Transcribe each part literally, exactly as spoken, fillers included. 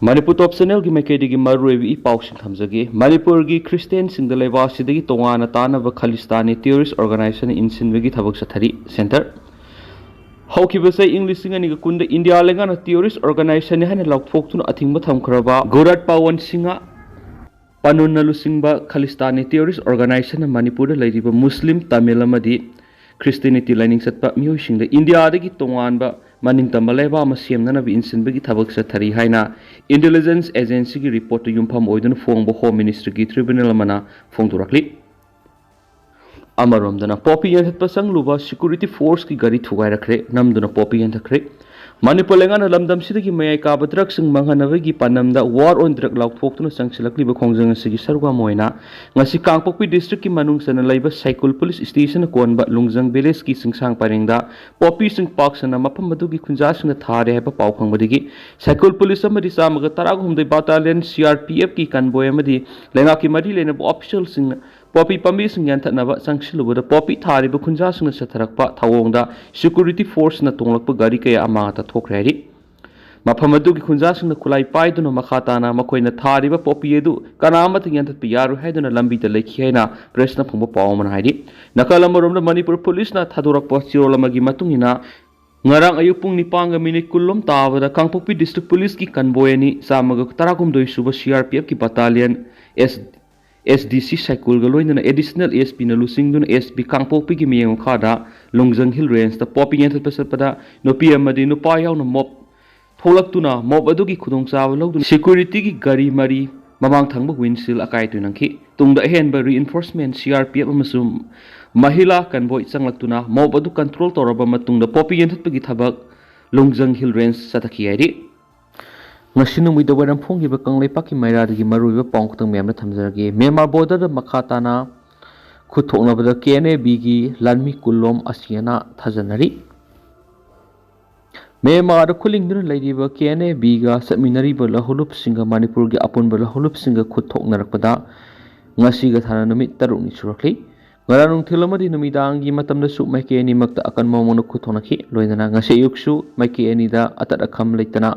ꯃꯅꯤꯄꯨꯔ ꯇꯣꯞ ꯆꯦꯅꯦꯜꯒꯤ ꯃꯥꯏꯀꯩꯗꯒꯤ ꯃꯔꯨꯑꯣꯏꯕ ꯏ ꯄꯥꯎꯁꯤꯡ ꯊꯝꯖꯒꯦ꯫ ꯃꯅꯤꯄꯨꯔꯒꯤ ꯈ꯭ꯔꯤꯁꯇꯤꯌꯥꯟꯁꯤꯡꯗ ꯂꯩꯕꯥꯛ ꯑꯁꯤꯗꯒꯤ ꯇꯣꯉꯥꯟꯅ ꯇꯥꯅꯕ ꯈꯥꯂꯤꯁꯇꯥꯅꯤ ꯇꯦꯔꯣꯔꯤꯁ ꯑꯣꯔꯒꯅꯥꯏꯖꯦꯁꯟ ꯏꯟꯁꯤꯟꯕꯒꯤ ꯊꯕꯛ ꯆꯠꯊꯔꯤ꯫ ꯁꯦꯟꯇꯔ ꯍꯧꯈꯤꯕ ꯆꯍꯤ ꯏꯪ ꯂꯤꯁꯤꯡ ꯑꯅꯤꯒ ꯀꯨꯟꯗ ꯏꯟꯗꯤꯌꯥ ꯂꯩꯉꯥꯛꯅ ꯇꯦꯔꯣꯔꯤꯁ ꯑꯣꯔꯒꯅꯥꯏꯖꯦꯁꯟꯅꯤ ꯍꯥꯏꯅ ꯂꯥꯎꯊꯣꯛꯇꯨꯅ ꯑꯊꯤꯡꯕ ꯊꯝꯈ꯭ꯔꯕ ꯒꯨꯔꯥꯠ ꯄꯥꯋꯟ ꯁꯤꯡꯍ ꯄꯅꯨꯟꯅ ꯂꯨꯆꯤꯡꯕ ꯈꯥꯂꯤꯁꯇꯥꯅꯤ ꯇꯦꯔꯣꯔꯤꯁ ꯑꯣꯔꯒꯅꯥꯏꯖꯦꯁꯟꯅ ꯃꯅꯤꯄꯨꯔꯗ ꯂꯩꯔꯤꯕ ꯃꯨꯁꯂꯤꯝ, ꯇꯥꯃꯤꯜ ꯑꯃꯗꯤ ꯈ꯭ꯔꯤꯁꯇꯤꯌꯥꯅꯤꯇꯤ ꯂꯥꯏꯅꯤꯡ ꯆꯠꯄ ꯃꯤꯑꯣꯏꯁꯤꯡꯗ ꯏꯟꯗꯤꯌꯥꯗꯒꯤ ꯇꯣꯉꯥꯟꯕ ꯃꯅꯤꯡꯇꯝꯕ ꯂꯩꯕꯥꯛ ꯑꯃ ꯁꯦꯝꯅꯅꯕ ꯏꯟꯁꯤꯟꯕꯒꯤ ꯊꯕꯛ ꯆꯠꯊꯔꯤ ꯍꯥꯏꯅ ꯏꯟꯇꯦꯂꯤꯖꯦꯟꯁ ꯑꯦꯖꯦꯟꯁꯤꯒꯤ ꯔꯤꯄꯣꯔꯠꯇ ꯌꯨꯝꯐꯝ ꯑꯣꯏꯗꯨꯅ ꯐꯣꯡꯕ ꯍꯣꯝ ꯃꯤꯅꯤꯁꯇ꯭ꯔꯤꯒꯤ ꯇ꯭ꯔꯤꯕ꯭ꯌꯨꯅꯦꯜ ꯑꯃꯅ ꯐꯣꯡꯗꯣꯔꯛꯂꯤ꯫ ꯑꯃꯔꯣꯝꯗꯅ, ꯄꯣꯄꯤ ꯌꯥꯟꯊꯠꯄ ꯆꯪꯂꯨꯕ ꯁꯦꯀ꯭ꯌꯨꯔꯤꯇꯤ ꯐꯣꯔꯁꯀꯤ ꯒꯥꯔꯤ ꯊꯨꯒꯥꯏꯔꯛꯈ꯭ꯔꯦ, ꯅꯝꯗꯨꯅ ꯄꯣꯄꯤ ꯌꯥꯟꯊꯠꯈ꯭ꯔꯦ꯫ ꯃꯅꯤꯄꯨꯔ ꯂꯩꯉꯥꯛꯅ ꯂꯝꯗꯝꯁꯤꯗꯒꯤ ꯃꯌꯥꯏ ꯀꯥꯕ ꯗ꯭ꯔꯒꯁꯤꯡ ꯃꯥꯡꯍꯟꯅꯕꯒꯤ ꯄꯥꯟꯗꯝꯗ ꯋꯥꯔ ꯑꯣꯟ ꯗ꯭ꯔꯒ ꯂꯥꯎꯊꯣꯛꯇꯨꯅ ꯆꯪꯁꯤꯜꯂꯛꯂꯤꯕ ꯈꯣꯡꯖꯪ ꯑꯁꯤꯒꯤ ꯁꯔꯨꯛ ꯑꯃ ꯑꯣꯏꯅ ꯉꯁꯤ ꯀꯥꯡꯄꯣꯛꯄꯤ ꯗꯤꯁꯇ꯭ꯔꯤꯛꯀꯤ ꯃꯅꯨꯡ ꯆꯟꯅ ꯂꯩꯕ ꯁꯥꯏꯀꯨꯜ ꯄꯨꯂꯤꯁ ꯁ꯭ꯇꯦꯁꯟꯅ ꯀꯣꯟꯕ ꯂꯨꯡꯖꯪ ꯚꯤꯂꯦꯖꯀꯤ ꯆꯤꯡꯁꯥꯡ ꯄꯔꯦꯡꯗ ꯄꯣꯄꯤꯁꯤꯡ ꯄꯥꯛ ꯁꯟꯅ ꯃꯐꯝ ꯑꯗꯨꯒꯤ ꯈꯨꯟꯖꯥꯁꯤꯡꯅ ꯊꯥꯔꯦ ꯍꯥꯏꯕ ꯄꯥꯎ ꯐꯪꯕꯗꯒꯤ ꯁꯥꯏꯀꯨꯜ ꯄꯨꯂꯤꯁ ꯑꯃꯗꯤ ꯆꯥꯝꯃꯒ ꯇꯔꯥꯍꯨꯝꯗꯣꯏ ꯕꯥꯇꯥꯂꯤꯌꯟ ꯁꯤ ꯑꯥꯔ ꯄꯤ ꯑꯦꯐꯀꯤ ꯀꯟꯕꯣꯏ ꯑꯃꯗꯤ ꯂꯩꯉꯥꯛꯀꯤ ꯃꯔꯤ ꯂꯩꯅꯕ ꯑꯣꯐꯤꯁꯤꯌꯦꯜꯁꯤꯡꯅ ꯄꯣꯄꯤ ꯄꯥꯝꯕꯤꯁꯤꯡ ꯌꯥꯟꯊꯠꯅꯕ ꯆꯪꯁꯤꯜꯂꯨꯕꯗ ꯄꯣꯄꯤ ꯊꯥꯔꯤꯕ ꯈꯨꯟꯖꯥꯁꯤꯡꯅ ꯆꯠꯊꯔꯛꯄ ꯊꯧꯑꯣꯡꯗ ꯁꯦꯀ꯭ꯌꯨꯔꯤꯇꯤ ꯐꯣꯔꯁꯅ ꯇꯣꯡꯂꯛꯄ ꯒꯥꯔꯤ ꯀꯌꯥ ꯑꯃꯥꯡ ꯑꯇꯥ ꯊꯣꯛꯈ꯭ꯔꯦ ꯍꯥꯏꯔꯤ꯫ ꯃꯐꯝ ꯑꯗꯨꯒꯤ ꯈꯨꯟꯖꯥꯁꯤꯡꯅ ꯈꯨꯠꯂꯥꯏ ꯄꯥꯏꯗꯨꯅ ꯃꯈꯥ ꯇꯥꯅ ꯃꯈꯣꯏꯅ ꯊꯥꯔꯤꯕ ꯄꯣꯄꯤ ꯑꯗꯨ ꯀꯅꯥ ꯑꯃꯠꯇ ꯌꯥꯟꯊꯠꯄ ꯌꯥꯔꯣꯏ ꯍꯥꯏꯗꯨꯅ ꯂꯝꯕꯤꯗ ꯂꯩꯈꯤ ꯍꯥꯏꯅ ꯄ꯭ꯔꯦꯁꯅ ꯐꯣꯡꯕ ꯄꯥꯎ ꯑꯃꯅ ꯍꯥꯏꯔꯤ꯫ ꯅꯥꯀꯜ ꯑꯃꯔꯣꯝꯗ, ꯃꯅꯤꯄꯨꯔ ꯄꯨꯂꯤꯁꯅ ꯊꯥꯗꯣꯔꯛꯄ ꯆꯦꯔꯣꯜ ꯑꯃꯒꯤ ꯃꯇꯨꯡ ꯏꯟꯅ, ꯉꯔꯥꯡ ꯑꯌꯨꯛ ꯄꯨꯡ ꯅꯤꯄꯥꯟꯒ ꯃꯤꯅꯤꯠ ꯀꯨꯟꯂꯣꯝ ꯇꯥꯕꯗ ꯀꯥꯡꯄꯣꯛꯄꯤ ꯗꯤꯁꯇ꯭ꯔꯤꯛ ꯄꯨꯂꯤꯁꯀꯤ ꯀꯟꯕꯣꯏ ꯑꯅꯤ, ꯆꯥꯝꯃꯒ ꯇꯔꯥꯍꯨꯝꯗꯣꯏ ꯁꯨꯕ ꯁꯤ ꯑꯥꯔ ꯄꯤ ꯑꯦꯐꯀꯤ ꯕꯥꯇꯥꯂꯤꯌꯟ ꯑꯦꯁ ꯑꯦꯁ ꯗꯤ ꯁꯤ ꯁꯥꯏꯀꯨꯜꯒ ꯂꯣꯏꯅꯅ ꯑꯦꯗꯤꯁꯅꯦꯜ ꯑꯦꯁ ꯄꯤꯅ ꯂꯨꯆꯤꯡꯗꯨꯅ ꯑꯦꯁ ꯄꯤ ꯀꯥꯡꯄꯣꯛꯄꯤꯒꯤ ꯃꯤꯠꯌꯦꯡ ꯃꯈꯥꯗ ꯂꯨꯡꯖꯪ ꯍꯤꯜ ꯔꯦꯟꯖꯇ ꯄꯣꯄꯤ ꯌꯥꯟꯊꯠꯄ ꯆꯠꯄꯗ ꯅꯨꯄꯤ ꯑꯃꯗꯤ ꯅꯨꯄꯥ ꯌꯥꯎꯅ ꯃꯣꯞ ꯊꯣꯛꯂꯛꯇꯨꯅ ꯃꯣꯞ ꯑꯗꯨꯒꯤ ꯈꯨꯗꯣꯡꯆꯥꯕ ꯂꯧꯗꯨꯅ ꯁꯦꯀ꯭ꯌꯨꯔꯤꯇꯤꯒꯤ ꯒꯥꯔꯤ ꯃꯔꯤ ꯃꯃꯥꯡ ꯊꯪꯕ ꯋꯤꯟꯁꯤꯜ ꯑꯀꯥꯏ ꯑꯇꯣꯏ ꯅꯪꯈꯤ꯫ ꯇꯨꯡꯗ ꯑꯍꯦꯟꯕ ꯔꯤꯏꯟꯐꯣꯔꯁꯃꯦꯟ ꯁꯤ ꯑꯥꯔ ꯄꯤ ꯑꯦꯐ ꯑꯃꯁꯨꯡ ꯃꯍꯤꯂꯥ ꯀꯟꯕꯣꯏ ꯆꯪꯂꯛꯇꯨꯅ ꯃꯣꯞ ꯑꯗꯨ ꯀꯟꯇ꯭ꯔꯣꯜ ꯇꯧꯔꯕ ꯃꯇꯨꯡꯗ ꯄꯣꯄꯤ ꯌꯥꯟꯊꯠꯄꯒꯤ ꯊꯕꯛ ꯂꯨꯡꯖꯪ ꯍꯤꯜ ꯔꯦꯟꯖ ꯆꯠꯊꯈꯤ ꯍꯥꯏꯔꯤ꯫ ꯉꯁꯤ ꯅꯣꯡꯃꯩꯗ ꯋꯥꯏꯔꯝ ꯐꯣꯡꯈꯤꯕ ꯀꯪꯂꯩꯄꯥꯛꯀꯤ ꯃꯩꯔꯥꯗꯒꯤ ꯃꯔꯨꯑꯣꯏꯕ ꯄꯥꯎ ꯈꯛꯇꯪ ꯃꯌꯥꯝꯅ ꯊꯝꯖꯔꯒꯦ꯫ ꯃ꯭ꯌꯥꯟꯃꯥꯔ ꯕꯣꯔꯗꯔꯗ ꯃꯈꯥ ꯇꯥꯅ ꯈꯨꯠ ꯊꯣꯛꯅꯕꯗ ꯀꯦ ꯑꯦꯟ ꯑꯦ ꯕꯤꯒꯤ ꯂꯥꯟꯃꯤ ꯀꯨꯟꯂꯣꯝ ꯑꯁꯤ ꯑꯅꯥ ꯊꯥꯖꯅꯔꯤ꯫ ꯃ꯭ꯌꯥꯟꯃꯥꯔꯗ ꯈꯨꯂꯤꯡꯗꯨꯅ ꯂꯩꯔꯤꯕ ꯀꯦ ꯑꯦꯟ ꯑꯦ ꯕꯤꯒ ꯆꯠꯃꯤꯟꯅꯔꯤꯕ ꯂꯧꯍꯧꯂꯨꯞꯁꯤꯡꯒ ꯃꯅꯤꯄꯨꯔꯒꯤ ꯑꯄꯨꯟꯕ ꯂꯧꯍꯧꯂꯨꯞꯁꯤꯡꯒ ꯈꯨꯠ ꯊꯣꯛꯅꯔꯛꯄꯗ ꯉꯁꯤꯒ ꯊꯥꯅ ꯅꯨꯃꯤꯠ ꯇꯔꯨꯛꯅꯤ ꯁꯨꯔꯛꯂꯤ꯫ ꯉꯔꯥꯡ ꯅꯨꯡꯊꯤꯜ ꯑꯃꯗꯤ ꯅꯨꯃꯤꯗꯥꯡꯒꯤ ꯃꯇꯝꯗꯁꯨ ꯃꯥꯏꯀꯩ ꯑꯅꯤꯃꯛꯇ ꯑꯀꯟꯕ ꯃꯑꯣꯡꯗ ꯈꯨꯠ ꯊꯣꯛꯅꯈꯤ꯫ ꯂꯣꯏꯅꯅ ꯉꯁꯤ ꯑꯌꯨꯛꯁꯨ ꯃꯥꯏꯀꯩ ꯑꯅꯤꯗ ꯑꯇꯠ ꯑꯈꯝ ꯂꯩꯇꯅ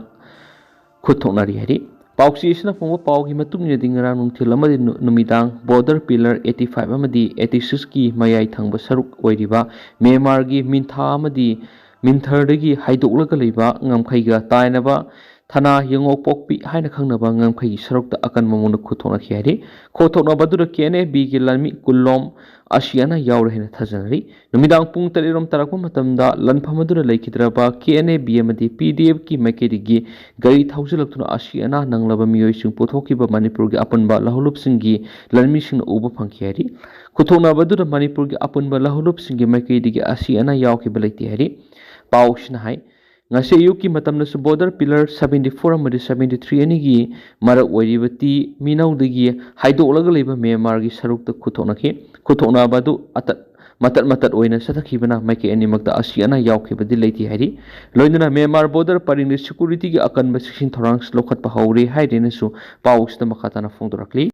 ꯈꯨꯠ ꯊꯣꯛꯅꯔꯤ ꯍꯥꯏꯔꯤ꯫ ꯄꯥꯎꯆꯦ ꯑꯁꯤꯅ ꯐꯣꯡꯕ ꯄꯥꯎꯒꯤ ꯃꯇꯨꯡ ꯏꯟꯅꯗꯤ, ꯉꯔꯥꯡ ꯅꯨꯡꯊꯤꯜ ꯑꯃꯗꯤ ꯅꯨ-, ꯅꯨꯃꯤꯗꯥꯡ border pillar eighty five ꯑꯃꯗꯤ eighty six ꯀꯤ ꯃꯌꯥꯏ ꯊꯪꯕ ꯁꯔꯨꯛ ꯑꯣꯏꯔꯤꯕ ꯃ꯭ꯌꯥꯟꯃꯥꯔꯒꯤ ꯃꯤꯟꯊꯥ ꯑꯃꯗꯤ ꯃꯤꯟꯊꯔꯗꯒꯤ ꯍꯥꯏꯗꯣꯛꯂꯒ ꯂꯩꯕ ꯉꯝꯈꯩꯒ ꯇꯥꯏꯅꯕ ꯊꯅꯥ ꯌꯦꯡꯉꯣꯛꯄꯣꯛꯄꯤ ꯍꯥꯏꯅ ꯈꯪꯅꯕ ꯉꯝꯈꯩꯒꯤ ꯁꯔꯨꯛꯇ ꯑꯀꯟꯕ ꯃꯑꯣꯡꯗ ꯈꯨꯠ ꯊꯣꯛꯅꯈꯤ ꯍꯥꯏꯔꯤ꯫ ꯈꯨꯠ ꯊꯣꯛꯅꯕ ꯑꯗꯨꯗ KNA Bꯒꯤ ꯂꯥꯟꯃꯤ ꯀꯨꯟꯂꯣꯝ ꯑꯁꯤ ꯑꯅꯥ ꯌꯥꯎꯔꯦ ꯍꯥꯏꯅ ꯊꯥꯖꯅꯔꯤ꯫ ꯅꯨꯃꯤꯗꯥꯡ ꯄꯨꯡ ꯇꯔꯦꯠ ꯔꯣꯝ ꯇꯥꯔꯛꯄ ꯃꯇꯝꯗ ꯂꯥꯟꯐꯝ ꯑꯗꯨꯗ ꯂꯩꯈꯤꯗ꯭ꯔꯕ KNA B ꯑꯃꯗꯤ PDFꯀꯤ ꯃꯥꯏꯀꯩꯗꯒꯤ ꯒꯥꯔꯤ ꯊꯧꯖꯤꯜꯂꯛꯇꯨꯅ ꯑꯁꯤ ꯑꯅꯥ ꯅꯪꯂꯕ ꯃꯤꯑꯣꯏꯁꯤꯡ ꯄꯨꯊꯣꯛꯈꯤꯕ ꯃꯅꯤꯄꯨꯔꯒꯤ ꯑꯄꯨꯟꯕ ꯂꯧꯍꯧꯂꯨꯞꯁꯤꯡꯒꯤ ꯂꯥꯟꯃꯤꯁꯤꯡꯅ ꯎꯕ ꯐꯪꯈꯤ ꯍꯥꯏꯔꯤ꯫ ꯈꯨꯠꯊꯣꯛꯅꯕ ꯑꯗꯨꯗ ꯃꯅꯤꯄꯨꯔꯒꯤ ꯑꯄꯨꯟꯕ ꯂꯧꯍꯧꯂꯨꯞꯁꯤꯡꯒꯤ ꯃꯥꯏꯀꯩꯗꯒꯤ ꯑꯁꯤ ꯑꯅꯥ ꯌꯥꯎꯈꯤꯕ ꯂꯩꯇꯦ ꯍꯥꯏꯔꯤ꯫ ꯄꯥꯎꯁꯤꯅ ꯍꯥꯏ, ꯉꯁꯤ ꯑꯌꯨꯛꯀꯤ ꯃꯇꯝꯗꯁꯨ border pillar seventy four ꯑꯃꯗꯤ seventy three ꯑꯅꯤꯒꯤ ꯃꯔꯛ ꯑꯣꯏꯔꯤꯕ ꯇꯤ ꯃꯤꯅꯧꯗꯒꯤ ꯍꯥꯏꯗꯣꯛꯂꯒ ꯂꯩꯕ ꯃ꯭ꯌꯥꯟꯃꯥꯔꯒꯤ ꯁꯔꯨꯛꯇ ꯈꯨꯠꯊꯣꯛꯅꯈꯤ꯫ ꯈꯨꯠꯊꯣꯛꯅꯕ ꯑꯗꯨ ꯑꯇꯠ-, ꯃꯇꯠ ꯃꯇꯠ ꯑꯣꯏꯅ ꯆꯠꯊꯈꯤꯕꯅ ꯃꯥꯏꯀꯩ ꯑꯅꯤꯃꯛꯇ ꯑꯁꯤ ꯑꯅꯥ ꯌꯥꯎꯈꯤꯕꯗꯤ ꯂꯩꯇꯦ ꯍꯥꯏꯔꯤ꯫ ꯂꯣꯏꯅꯅ ꯃ꯭ꯌꯥꯟꯃꯥꯔ border ꯄꯔꯤꯡꯗ securityꯒꯤ ꯑꯀꯟꯕ ꯆꯦꯛꯁꯤꯟ ꯊꯧꯔꯥꯡ ꯂꯧꯈꯠꯄ ꯍꯧꯔꯦ ꯍꯥꯏꯔꯦꯅꯁꯨ ꯄꯥꯎꯁꯤꯗ ꯃꯈꯥ ꯇꯥꯅ ꯐꯣꯡꯗꯣꯔꯛꯂꯤ꯫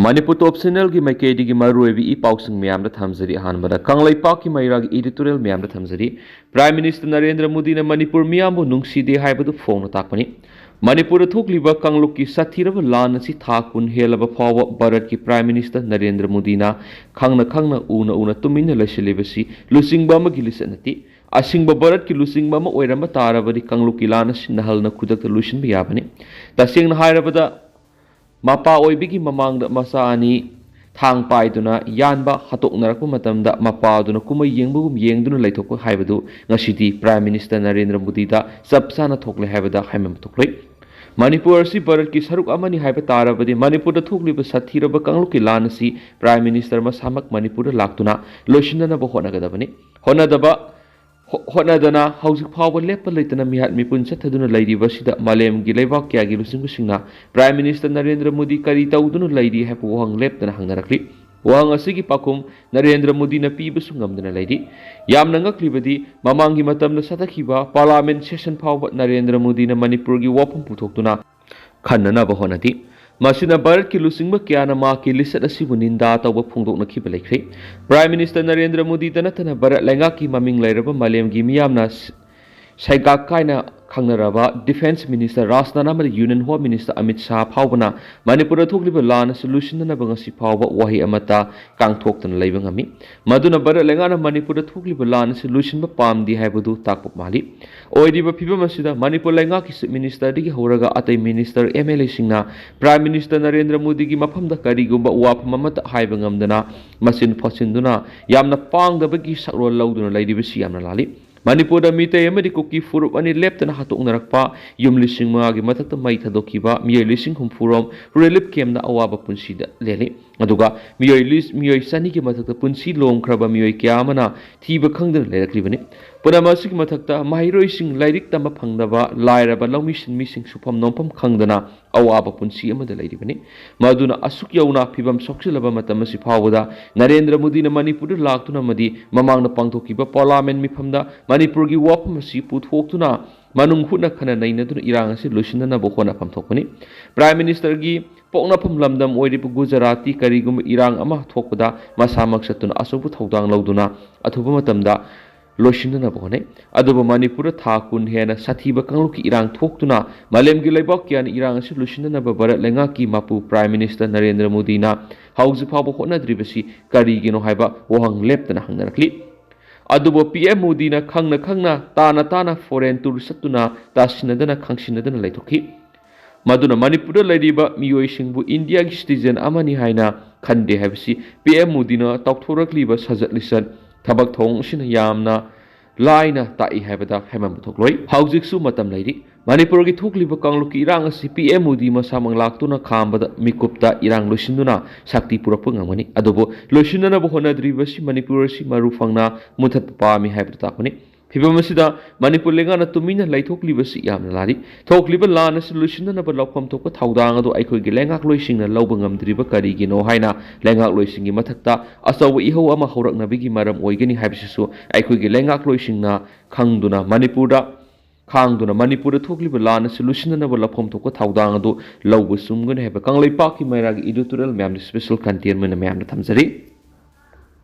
ꯃꯅꯤꯄꯨꯔ Top Channelꯒꯤ ꯃꯥꯏꯀꯩꯗꯒꯤ ꯃꯔꯨꯑꯣꯏꯕ ꯏ ꯄꯥꯎꯁꯤꯡ ꯃꯌꯥꯝꯗ ꯊꯝꯖꯔꯤ꯫ ꯑꯍꯥꯟꯕꯗ ꯀꯪꯂꯩꯄꯥꯛꯀꯤ ꯃꯩꯔꯥꯒꯤ editorial ꯃꯌꯥꯝꯗ ꯊꯝꯖꯔꯤ꯫ Prime Minister ꯅꯔꯦꯟꯗ꯭ꯔ ꯃꯣꯗꯤꯅ ꯃꯅꯤꯄꯨꯔ ꯃꯤꯌꯥꯝꯕꯨ ꯅꯨꯡꯁꯤꯗꯦ ꯍꯥꯏꯕꯗꯨ ꯐꯣꯡꯅ ꯇꯥꯛꯄꯅꯤ꯫ ꯃꯅꯤꯄꯨꯔꯗ ꯊꯣꯛꯂꯤꯕ ꯀꯥꯡꯂꯨꯞꯀꯤ ꯁꯥꯊꯤꯔꯕ ꯂꯥꯟ ꯑꯁꯤ ꯊꯥ ꯀꯨꯟ ꯍꯦꯜꯂꯕ ꯐꯥꯎꯕ ꯚꯥꯔꯠꯀꯤ Prime Minister ꯅꯔꯦꯟꯗ꯭ꯔ ꯃꯣꯗꯤꯅ ꯈꯪꯅ ꯈꯪꯅ ꯎꯅ ꯎꯅ ꯇꯨꯃꯤꯟꯅ ꯂꯩꯁꯤꯜꯂꯤꯕꯁꯤ ꯂꯨꯆꯤꯡꯕ ꯑꯃꯒꯤ ꯂꯤꯆꯠ ꯅꯠꯇꯦ꯫ ꯑꯁꯤꯡꯕ ꯚꯥꯔꯠꯀꯤ ꯂꯨꯆꯤꯡꯕ ꯑꯃ ꯑꯣꯏꯔꯝꯕ ꯇꯥꯔꯕꯗꯤ ꯀꯥꯡꯂꯨꯞꯀꯤ ꯂꯥꯟ ꯑꯁꯤ ꯅꯍꯜꯅ ꯈꯨꯗꯛꯇ ꯂꯣꯏꯁꯤꯟꯕ ꯌꯥꯕꯅꯤ꯫ ꯇꯁꯦꯡꯅ ꯍꯥꯏꯔꯕꯗ, ꯃꯄꯥ ꯑꯣꯏꯕꯒꯤ ꯃꯃꯥꯡꯗ ꯃꯆꯥ ꯑꯅꯤ ꯊꯥꯡ ꯄꯥꯏꯗꯨꯅ ꯌꯥꯟꯕ ꯍꯥꯠꯇꯣꯛꯅꯔꯛꯄ ꯃꯇꯝꯗ ꯃꯄꯥ ꯑꯗꯨꯅ ꯀꯨꯝꯍꯩ ꯌꯦꯡꯕꯒꯨꯝ ꯌꯦꯡꯗꯨꯅ ꯂꯩꯊꯣꯛꯄ ꯍꯥꯏꯕꯗꯨ ꯉꯁꯤꯗꯤ Prime Minister ꯅꯔꯦꯟꯗ꯭ꯔ ꯃꯣꯗꯤꯗ ꯆꯞ ꯆꯥꯅ ꯊꯣꯛꯂꯦ ꯍꯥꯏꯕꯗ ꯍꯥꯏꯃꯟꯕ ꯊꯣꯛꯂꯣꯏ꯫ ꯃꯅꯤꯄꯨꯔ ꯑꯁꯤ ꯚꯥꯔꯠꯀꯤ ꯁꯔꯨꯛ ꯑꯃꯅꯤ ꯍꯥꯏꯕ ꯇꯥꯔꯕꯗꯤ ꯃꯅꯤꯄꯨꯔꯗ ꯊꯣꯛꯂꯤꯕ ꯁꯥꯊꯤꯔꯕ ꯀꯥꯡꯂꯨꯞꯀꯤ ꯂꯥꯟ ꯑꯁꯤ Prime Minister ꯃꯁꯥꯃꯛ ꯃꯅꯤꯄꯨꯔꯗ ꯂꯥꯛꯇꯨꯅ ꯂꯣꯏꯁꯤꯟꯅꯅꯕ ꯍꯣꯠꯅꯒꯗꯕꯅꯤ꯫ ꯍꯣꯠꯅꯗꯕ ꯍꯣ-, ꯍꯣꯠꯅꯗꯅ ꯍꯧꯖꯤꯛ ꯐꯥꯎꯕ ꯂꯦꯞꯄ ꯂꯩꯇꯅ ꯃꯤꯍꯥꯠ ꯃꯤꯄꯨꯟ ꯆꯠꯊꯗꯨꯅ ꯂꯩꯔꯤꯕꯁꯤꯗ ꯃꯥꯂꯦꯝꯒꯤ ꯂꯩꯕꯥꯛ ꯀꯌꯥꯒꯤ ꯂꯨꯆꯤꯡꯕꯁꯤꯡꯅ Prime Minister ꯅꯔꯦꯟꯗ꯭ꯔ ꯃꯣꯗꯤ ꯀꯔꯤ ꯇꯧꯗꯨꯅ ꯂꯩꯔꯤ ꯍꯥꯏꯕ ꯋꯥꯍꯪ ꯂꯦꯞꯇꯅ ꯍꯪꯅꯔꯛꯂꯤ꯫ ꯋꯥꯍꯪ ꯑꯁꯤꯒꯤ ꯄꯥꯎꯈꯨꯝ ꯅꯔꯦꯟꯗ꯭ꯔ ꯃꯣꯗꯤꯅ ꯄꯤꯕꯁꯨ ꯉꯝꯗꯅ ꯂꯩꯔꯤ꯫ ꯌꯥꯝꯅ ꯉꯛꯂꯤꯕꯗꯤ, ꯃꯃꯥꯡꯒꯤ ꯃꯇꯝꯗ ꯆꯠꯊꯈꯤꯕ Parliament session ꯐꯥꯎꯕ ꯅꯔꯦꯟꯗ꯭ꯔ ꯃꯣꯗꯤꯅ ꯃꯅꯤꯄꯨꯔꯒꯤ ꯋꯥꯐꯝ ꯄꯨꯊꯣꯛꯇꯨꯅ ꯈꯟꯅꯅꯕ ꯍꯣꯠꯅꯈꯤ꯫ ꯃꯁꯤꯅ ꯚꯥꯔꯠꯀꯤ ꯂꯨꯆꯤꯡꯕ ꯀꯌꯥꯅ ꯃꯍꯥꯛꯀꯤ ꯂꯤꯆꯠ ꯑꯁꯤꯕꯨ ꯅꯤꯟꯗꯥ ꯇꯧꯕ ꯐꯣꯡꯗꯣꯛꯅꯈꯤꯕ ꯂꯩꯈ꯭ꯔꯦ꯫ Prime Minister ꯅꯔꯦꯟꯗ꯭ꯔ ꯃꯣꯗꯤꯗ ꯅꯠꯇꯅ ꯚꯥꯔꯠ ꯂꯩꯉꯥꯛꯀꯤ ꯃꯃꯤꯡ ꯂꯩꯔꯕ ꯃꯥꯂꯦꯝꯒꯤ ꯃꯤꯌꯥꯝꯅ ꯁ-, ꯁꯩꯒꯥꯛ ꯀꯥꯏꯅ ꯈꯪꯅꯔꯕ Defence Minister ꯔꯥꯖꯅꯥꯊ ꯑꯃꯗꯤ Union Home Minister Amit Shah ꯐꯥꯎꯕꯅ ꯃꯅꯤꯄꯨꯔꯗ ꯊꯣꯛꯂꯤꯕ ꯂꯥꯟ ꯑꯁꯤ ꯂꯣꯏꯁꯤꯟꯅꯅꯕ ꯉꯁꯤ ꯐꯥꯎꯕ ꯋꯥꯍꯩ ꯑꯃꯠꯇ ꯀꯥꯡꯊꯣꯛꯇꯅ ꯂꯩꯕ ꯉꯝꯃꯤ꯫ ꯃꯗꯨꯅ ꯚꯥꯔꯠ ꯂꯩꯉꯥꯛꯅ ꯃꯅꯤꯄꯨꯔꯗ ꯊꯣꯛꯂꯤꯕ ꯂꯥꯟ ꯑꯁꯤ ꯂꯣꯏꯁꯤꯟꯕ ꯄꯥꯝꯗꯦ ꯍꯥꯏꯕꯗꯨ ꯇꯥꯛꯄ ꯃꯥꯜꯂꯤ꯫ ꯑꯣꯏꯔꯤꯕ ꯐꯤꯕꯝ ꯑꯁꯤꯗ ꯃꯅꯤꯄꯨꯔ ꯂꯩꯉꯥꯛꯀꯤ Chief Minister ꯗꯒꯤ ꯍꯧꯔꯒ ꯑꯇꯩ Minister, M L A ꯁꯤꯡꯅ Prime Minister ꯅꯔꯦꯟꯗ꯭ꯔ ꯃꯣꯗꯤꯒꯤ ꯃꯐꯝꯗ ꯀꯔꯤꯒꯨꯝꯕ ꯋꯥꯐꯝ ꯑꯃꯠꯇ ꯍꯥꯏꯕ ꯉꯝꯗꯅ ꯃꯆꯤꯟ ꯐꯥꯁꯤꯟꯗꯨꯅ ꯌꯥꯝꯅ ꯄꯥꯡꯗꯕꯒꯤ ꯁꯛꯂꯣꯟ ꯂꯧꯗꯨꯅ ꯂꯩꯔꯤꯕꯁꯤ ꯌꯥꯝꯅ ꯂꯥꯜꯂꯤ꯫ ꯃꯅꯤꯄꯨꯔꯗ ꯃꯤꯇꯩ ꯑꯃꯗꯤ ꯀꯨꯀꯤ ꯐꯨꯔꯨꯞ ꯑꯅꯤ ꯂꯦꯞꯇꯅ ꯍꯥꯠꯇꯣꯛꯅꯔꯛꯄ, ꯌꯨꯝ ꯂꯤꯁꯤꯡ ꯃꯉꯥꯒꯤ ꯃꯊꯛꯇ ꯃꯩ ꯊꯥꯗꯣꯛꯈꯤꯕ, ꯃꯤꯑꯣꯏ ꯂꯤꯁꯤꯡ ꯍꯨꯝꯐꯨ ꯔꯣꯝ relief camp ꯗ ꯑꯋꯥꯕ ꯄꯨꯟꯁꯤꯗ ꯂꯦꯜꯂꯤ꯫ ꯑꯗꯨꯒ ꯃꯤꯑꯣꯏ ꯂꯤꯁ-, ꯃꯤꯑꯣꯏ ꯆꯅꯤꯒꯤ ꯃꯊꯛꯇ ꯄꯨꯟꯁꯤ ꯂꯣꯝꯈ꯭ꯔꯕ ꯃꯤꯑꯣꯏ ꯀꯌꯥ ꯑꯃꯅ ꯊꯤꯕ ꯈꯪꯗꯅ ꯂꯩꯔꯛꯂꯤꯕꯅꯤ꯫ ꯄꯨꯝꯅꯃꯛ ꯑꯁꯤꯒꯤ ꯃꯊꯛꯇ ꯃꯍꯩꯔꯣꯏꯁꯤꯡ ꯂꯥꯏꯔꯤꯛ ꯇꯝꯕ ꯐꯪꯗꯕ, ꯂꯥꯏꯔꯕ ꯂꯧꯃꯤ ꯁꯤꯟꯃꯤꯁꯤꯡ ꯁꯨꯐꯝ ꯅꯣꯝꯐꯝ ꯈꯪꯗꯅ ꯑꯋꯥꯕ ꯄꯨꯟꯁꯤ ꯑꯃꯗ ꯂꯩꯔꯤꯕꯅꯤ꯫ ꯃꯗꯨꯅ ꯑꯁꯨꯛ ꯌꯧꯅ ꯐꯤꯕꯝ ꯁꯣꯛꯆꯤꯜꯂꯕ ꯃꯇꯝ ꯑꯁꯤ ꯐꯥꯎꯕꯗ ꯅꯔꯦꯟꯗ꯭ꯔ ꯃꯣꯗꯤꯅ ꯃꯅꯤꯄꯨꯔꯗ ꯂꯥꯛꯇꯨꯅ ꯑꯃꯗꯤ ꯃꯃꯥꯡꯗ ꯄꯥꯡꯊꯣꯛꯈꯤꯕ Parliament ꯃꯤꯐꯝꯗ ꯃꯅꯤꯄꯨꯔꯒꯤ ꯋꯥꯐꯝ ꯑꯁꯤ ꯄꯨꯊꯣꯛꯇꯨꯅ ꯃꯅꯨꯡ ꯍꯨꯠꯅ ꯈꯟꯅ ꯅꯩꯅꯗꯨꯅ ꯏꯔꯥꯡ ꯑꯁꯤ ꯂꯣꯏꯁꯤꯟꯅꯅꯕ ꯍꯣꯠꯅꯐꯝ ꯊꯣꯛꯄꯅꯤ꯫ Prime Minister ꯒꯤ ꯄꯣꯛꯅꯐꯝ ꯂꯝꯗꯝ ꯑꯣꯏꯔꯤꯕ ꯒꯨꯖꯔꯥꯠꯇꯤ ꯀꯔꯤꯒꯨꯝꯕ ꯏꯔꯥꯡ ꯑꯃ ꯊꯣꯛꯄꯗ ꯃꯁꯥꯃꯛ ꯆꯠꯇꯨꯅ ꯑꯆꯧꯕ ꯊꯧꯗꯥꯡ ꯂꯧꯗꯨꯅ ꯑꯊꯨꯕ ꯃꯇꯝꯗ ꯂꯣꯏꯁꯤꯟꯅꯅꯕ ꯍꯣꯠꯅꯩ꯫ ꯑꯗꯨꯕꯨ ꯃꯅꯤꯄꯨꯔꯗ ꯊꯥ ꯀꯨꯟ ꯍꯦꯟꯅ ꯁꯥꯊꯤꯕ ꯀꯥꯡꯂꯨꯞꯀꯤ ꯏꯔꯥꯡ ꯊꯣꯛꯇꯨꯅ ꯃꯥꯂꯦꯝꯒꯤ ꯂꯩꯕꯥꯛ ꯀꯌꯥꯅ ꯏꯔꯥꯡ ꯑꯁꯤ ꯂꯣꯏꯁꯤꯟꯅꯅꯕ ꯚꯥꯔꯠ ꯂꯩꯉꯥꯛꯀꯤ ꯃꯄꯨ Prime Minister ꯅꯔꯦꯟꯗ꯭ꯔ ꯃꯣꯗꯤꯅ ꯍꯧꯖꯤꯛ ꯐꯥꯎꯕ ꯍꯣꯠꯅꯗ꯭ꯔꯤꯕꯁꯤ ꯀꯔꯤꯒꯤꯅꯣ ꯍꯥꯏꯕ ꯋꯥꯍꯪ ꯂꯦꯞꯇꯅ ꯍꯪꯅꯔꯛꯂꯤ꯫ ꯑꯗꯨꯕꯨ P M ꯃꯣꯗꯤꯅ ꯈꯪꯅ ꯈꯪꯅ, ꯇꯥꯅ ꯇꯥꯅ foreign tour ꯆꯠꯇꯨꯅ ꯇꯥꯁꯤꯟꯅꯗꯅ ꯈꯪꯁꯤꯟꯅꯗꯅ ꯂꯩꯊꯣꯛꯈꯤ꯫ ꯃꯗꯨꯅ ꯃꯅꯤꯄꯨꯔꯗ ꯂꯩꯔꯤꯕ ꯃꯤꯑꯣꯏꯁꯤꯡꯕꯨ ꯏꯟꯗꯤꯌꯥꯒꯤ citizen ꯑꯃꯅꯤ ꯍꯥꯏꯅ ꯈꯟꯗꯦ ꯍꯥꯏꯕꯁꯤ P M ꯃꯣꯗꯤꯅ ꯇꯧꯊꯣꯔꯛꯂꯤꯕ ꯁꯥꯖꯠ ꯂꯤꯆꯠ, ꯊꯕꯛ ꯊꯧꯑꯣꯡ ꯑꯁꯤꯅ ꯌꯥꯝꯅ ꯂꯥꯏꯅ ꯇꯥꯛꯏ ꯍꯥꯏꯕꯗ ꯍꯥꯏꯃꯟꯕ ꯊꯣꯛꯂꯣꯏ꯫ ꯍꯧꯖꯤꯛꯁꯨ ꯃꯇꯝ ꯂꯩꯔꯤ꯫ ꯃꯅꯤꯄꯨꯔꯒꯤ ꯊꯣꯛꯂꯤꯕ ꯀꯥꯡꯂꯨꯞꯀꯤ ꯏꯔꯥꯡ ꯑꯁꯤ P M ꯃꯣꯗꯤ ꯃꯁꯥꯃꯛ ꯂꯥꯛꯇꯨꯅ ꯈꯥꯝꯕꯗ ꯃꯤꯀꯨꯞꯇ ꯏꯔꯥꯡ ꯂꯣꯏꯁꯤꯟꯗꯨꯅ ꯁꯛꯇꯤ ꯄꯨꯔꯛꯄ ꯉꯝꯒꯅꯤ꯫ ꯑꯗꯨꯕꯨ ꯂꯣꯏꯁꯤꯟꯅꯅꯕ ꯍꯣꯠꯅꯗ꯭ꯔꯤꯕꯁꯤ ꯃꯅꯤꯄꯨꯔ ꯑꯁꯤ ꯃꯔꯨ ꯐꯪꯅ ꯃꯨꯊꯠꯄ ꯄꯥꯝꯃꯤ ꯍꯥꯏꯕꯗꯨ ꯇꯥꯛꯄꯅꯤ꯫ ꯐꯤꯕꯝ ꯑꯁꯤꯗ ꯃꯅꯤꯄꯨꯔ ꯂꯩꯉꯥꯛꯅ ꯇꯨꯃꯤꯟꯅ ꯂꯩꯊꯣꯛꯂꯤꯕꯁꯤ ꯌꯥꯝꯅ ꯂꯥꯜꯂꯤ꯫ ꯊꯣꯛꯂꯤꯕ ꯂꯥꯟ ꯑꯁꯤ ꯂꯣꯏꯁꯤꯟꯅꯅꯕ ꯂꯧꯐꯝ ꯊꯣꯛꯄ ꯊꯧꯗꯥꯡ ꯑꯗꯨ ꯑꯩꯈꯣꯏꯒꯤ ꯂꯩꯉꯥꯛꯂꯣꯏꯁꯤꯡꯅ ꯂꯧꯕ ꯉꯝꯗ꯭ꯔꯤꯕ ꯀꯔꯤꯒꯤꯅꯣ ꯍꯥꯏꯅ ꯂꯩꯉꯥꯛꯂꯣꯏꯁꯤꯡꯒꯤ ꯃꯊꯛꯇ ꯑꯆꯧꯕ ꯏꯍꯧ ꯑꯃ ꯍꯧꯔꯛꯅꯕꯒꯤ ꯃꯔꯝ ꯑꯣꯏꯒꯅꯤ ꯍꯥꯏꯕꯁꯤꯁꯨ ꯑꯩꯈꯣꯏꯒꯤ ꯂꯩꯉꯥꯛꯂꯣꯏꯁꯤꯡꯅ ꯈꯪꯗꯨꯅ ꯃꯅꯤꯄꯨꯔꯗ ꯈꯥꯡꯗꯨꯅ ꯃꯅꯤꯄꯨꯔꯗ ꯊꯣꯛꯂꯤꯕ ꯂꯥꯟ ꯑꯁꯤ ꯂꯣꯏꯁꯤꯟꯅꯅꯕ ꯂꯧꯐꯝ ꯊꯣꯛꯄ ꯊꯧꯗꯥꯡ ꯑꯗꯨ ꯂꯧꯕ ꯆꯨꯝꯒꯅꯤ ꯍꯥꯏꯕ ꯀꯪꯂꯩꯄꯥꯛꯀꯤ ꯃꯩꯔꯥꯒꯤ editorial ꯃꯌꯥꯝꯗ special content ꯑꯣꯏꯅ ꯃꯌꯥꯝꯗ ꯊꯝꯖꯔꯤ꯫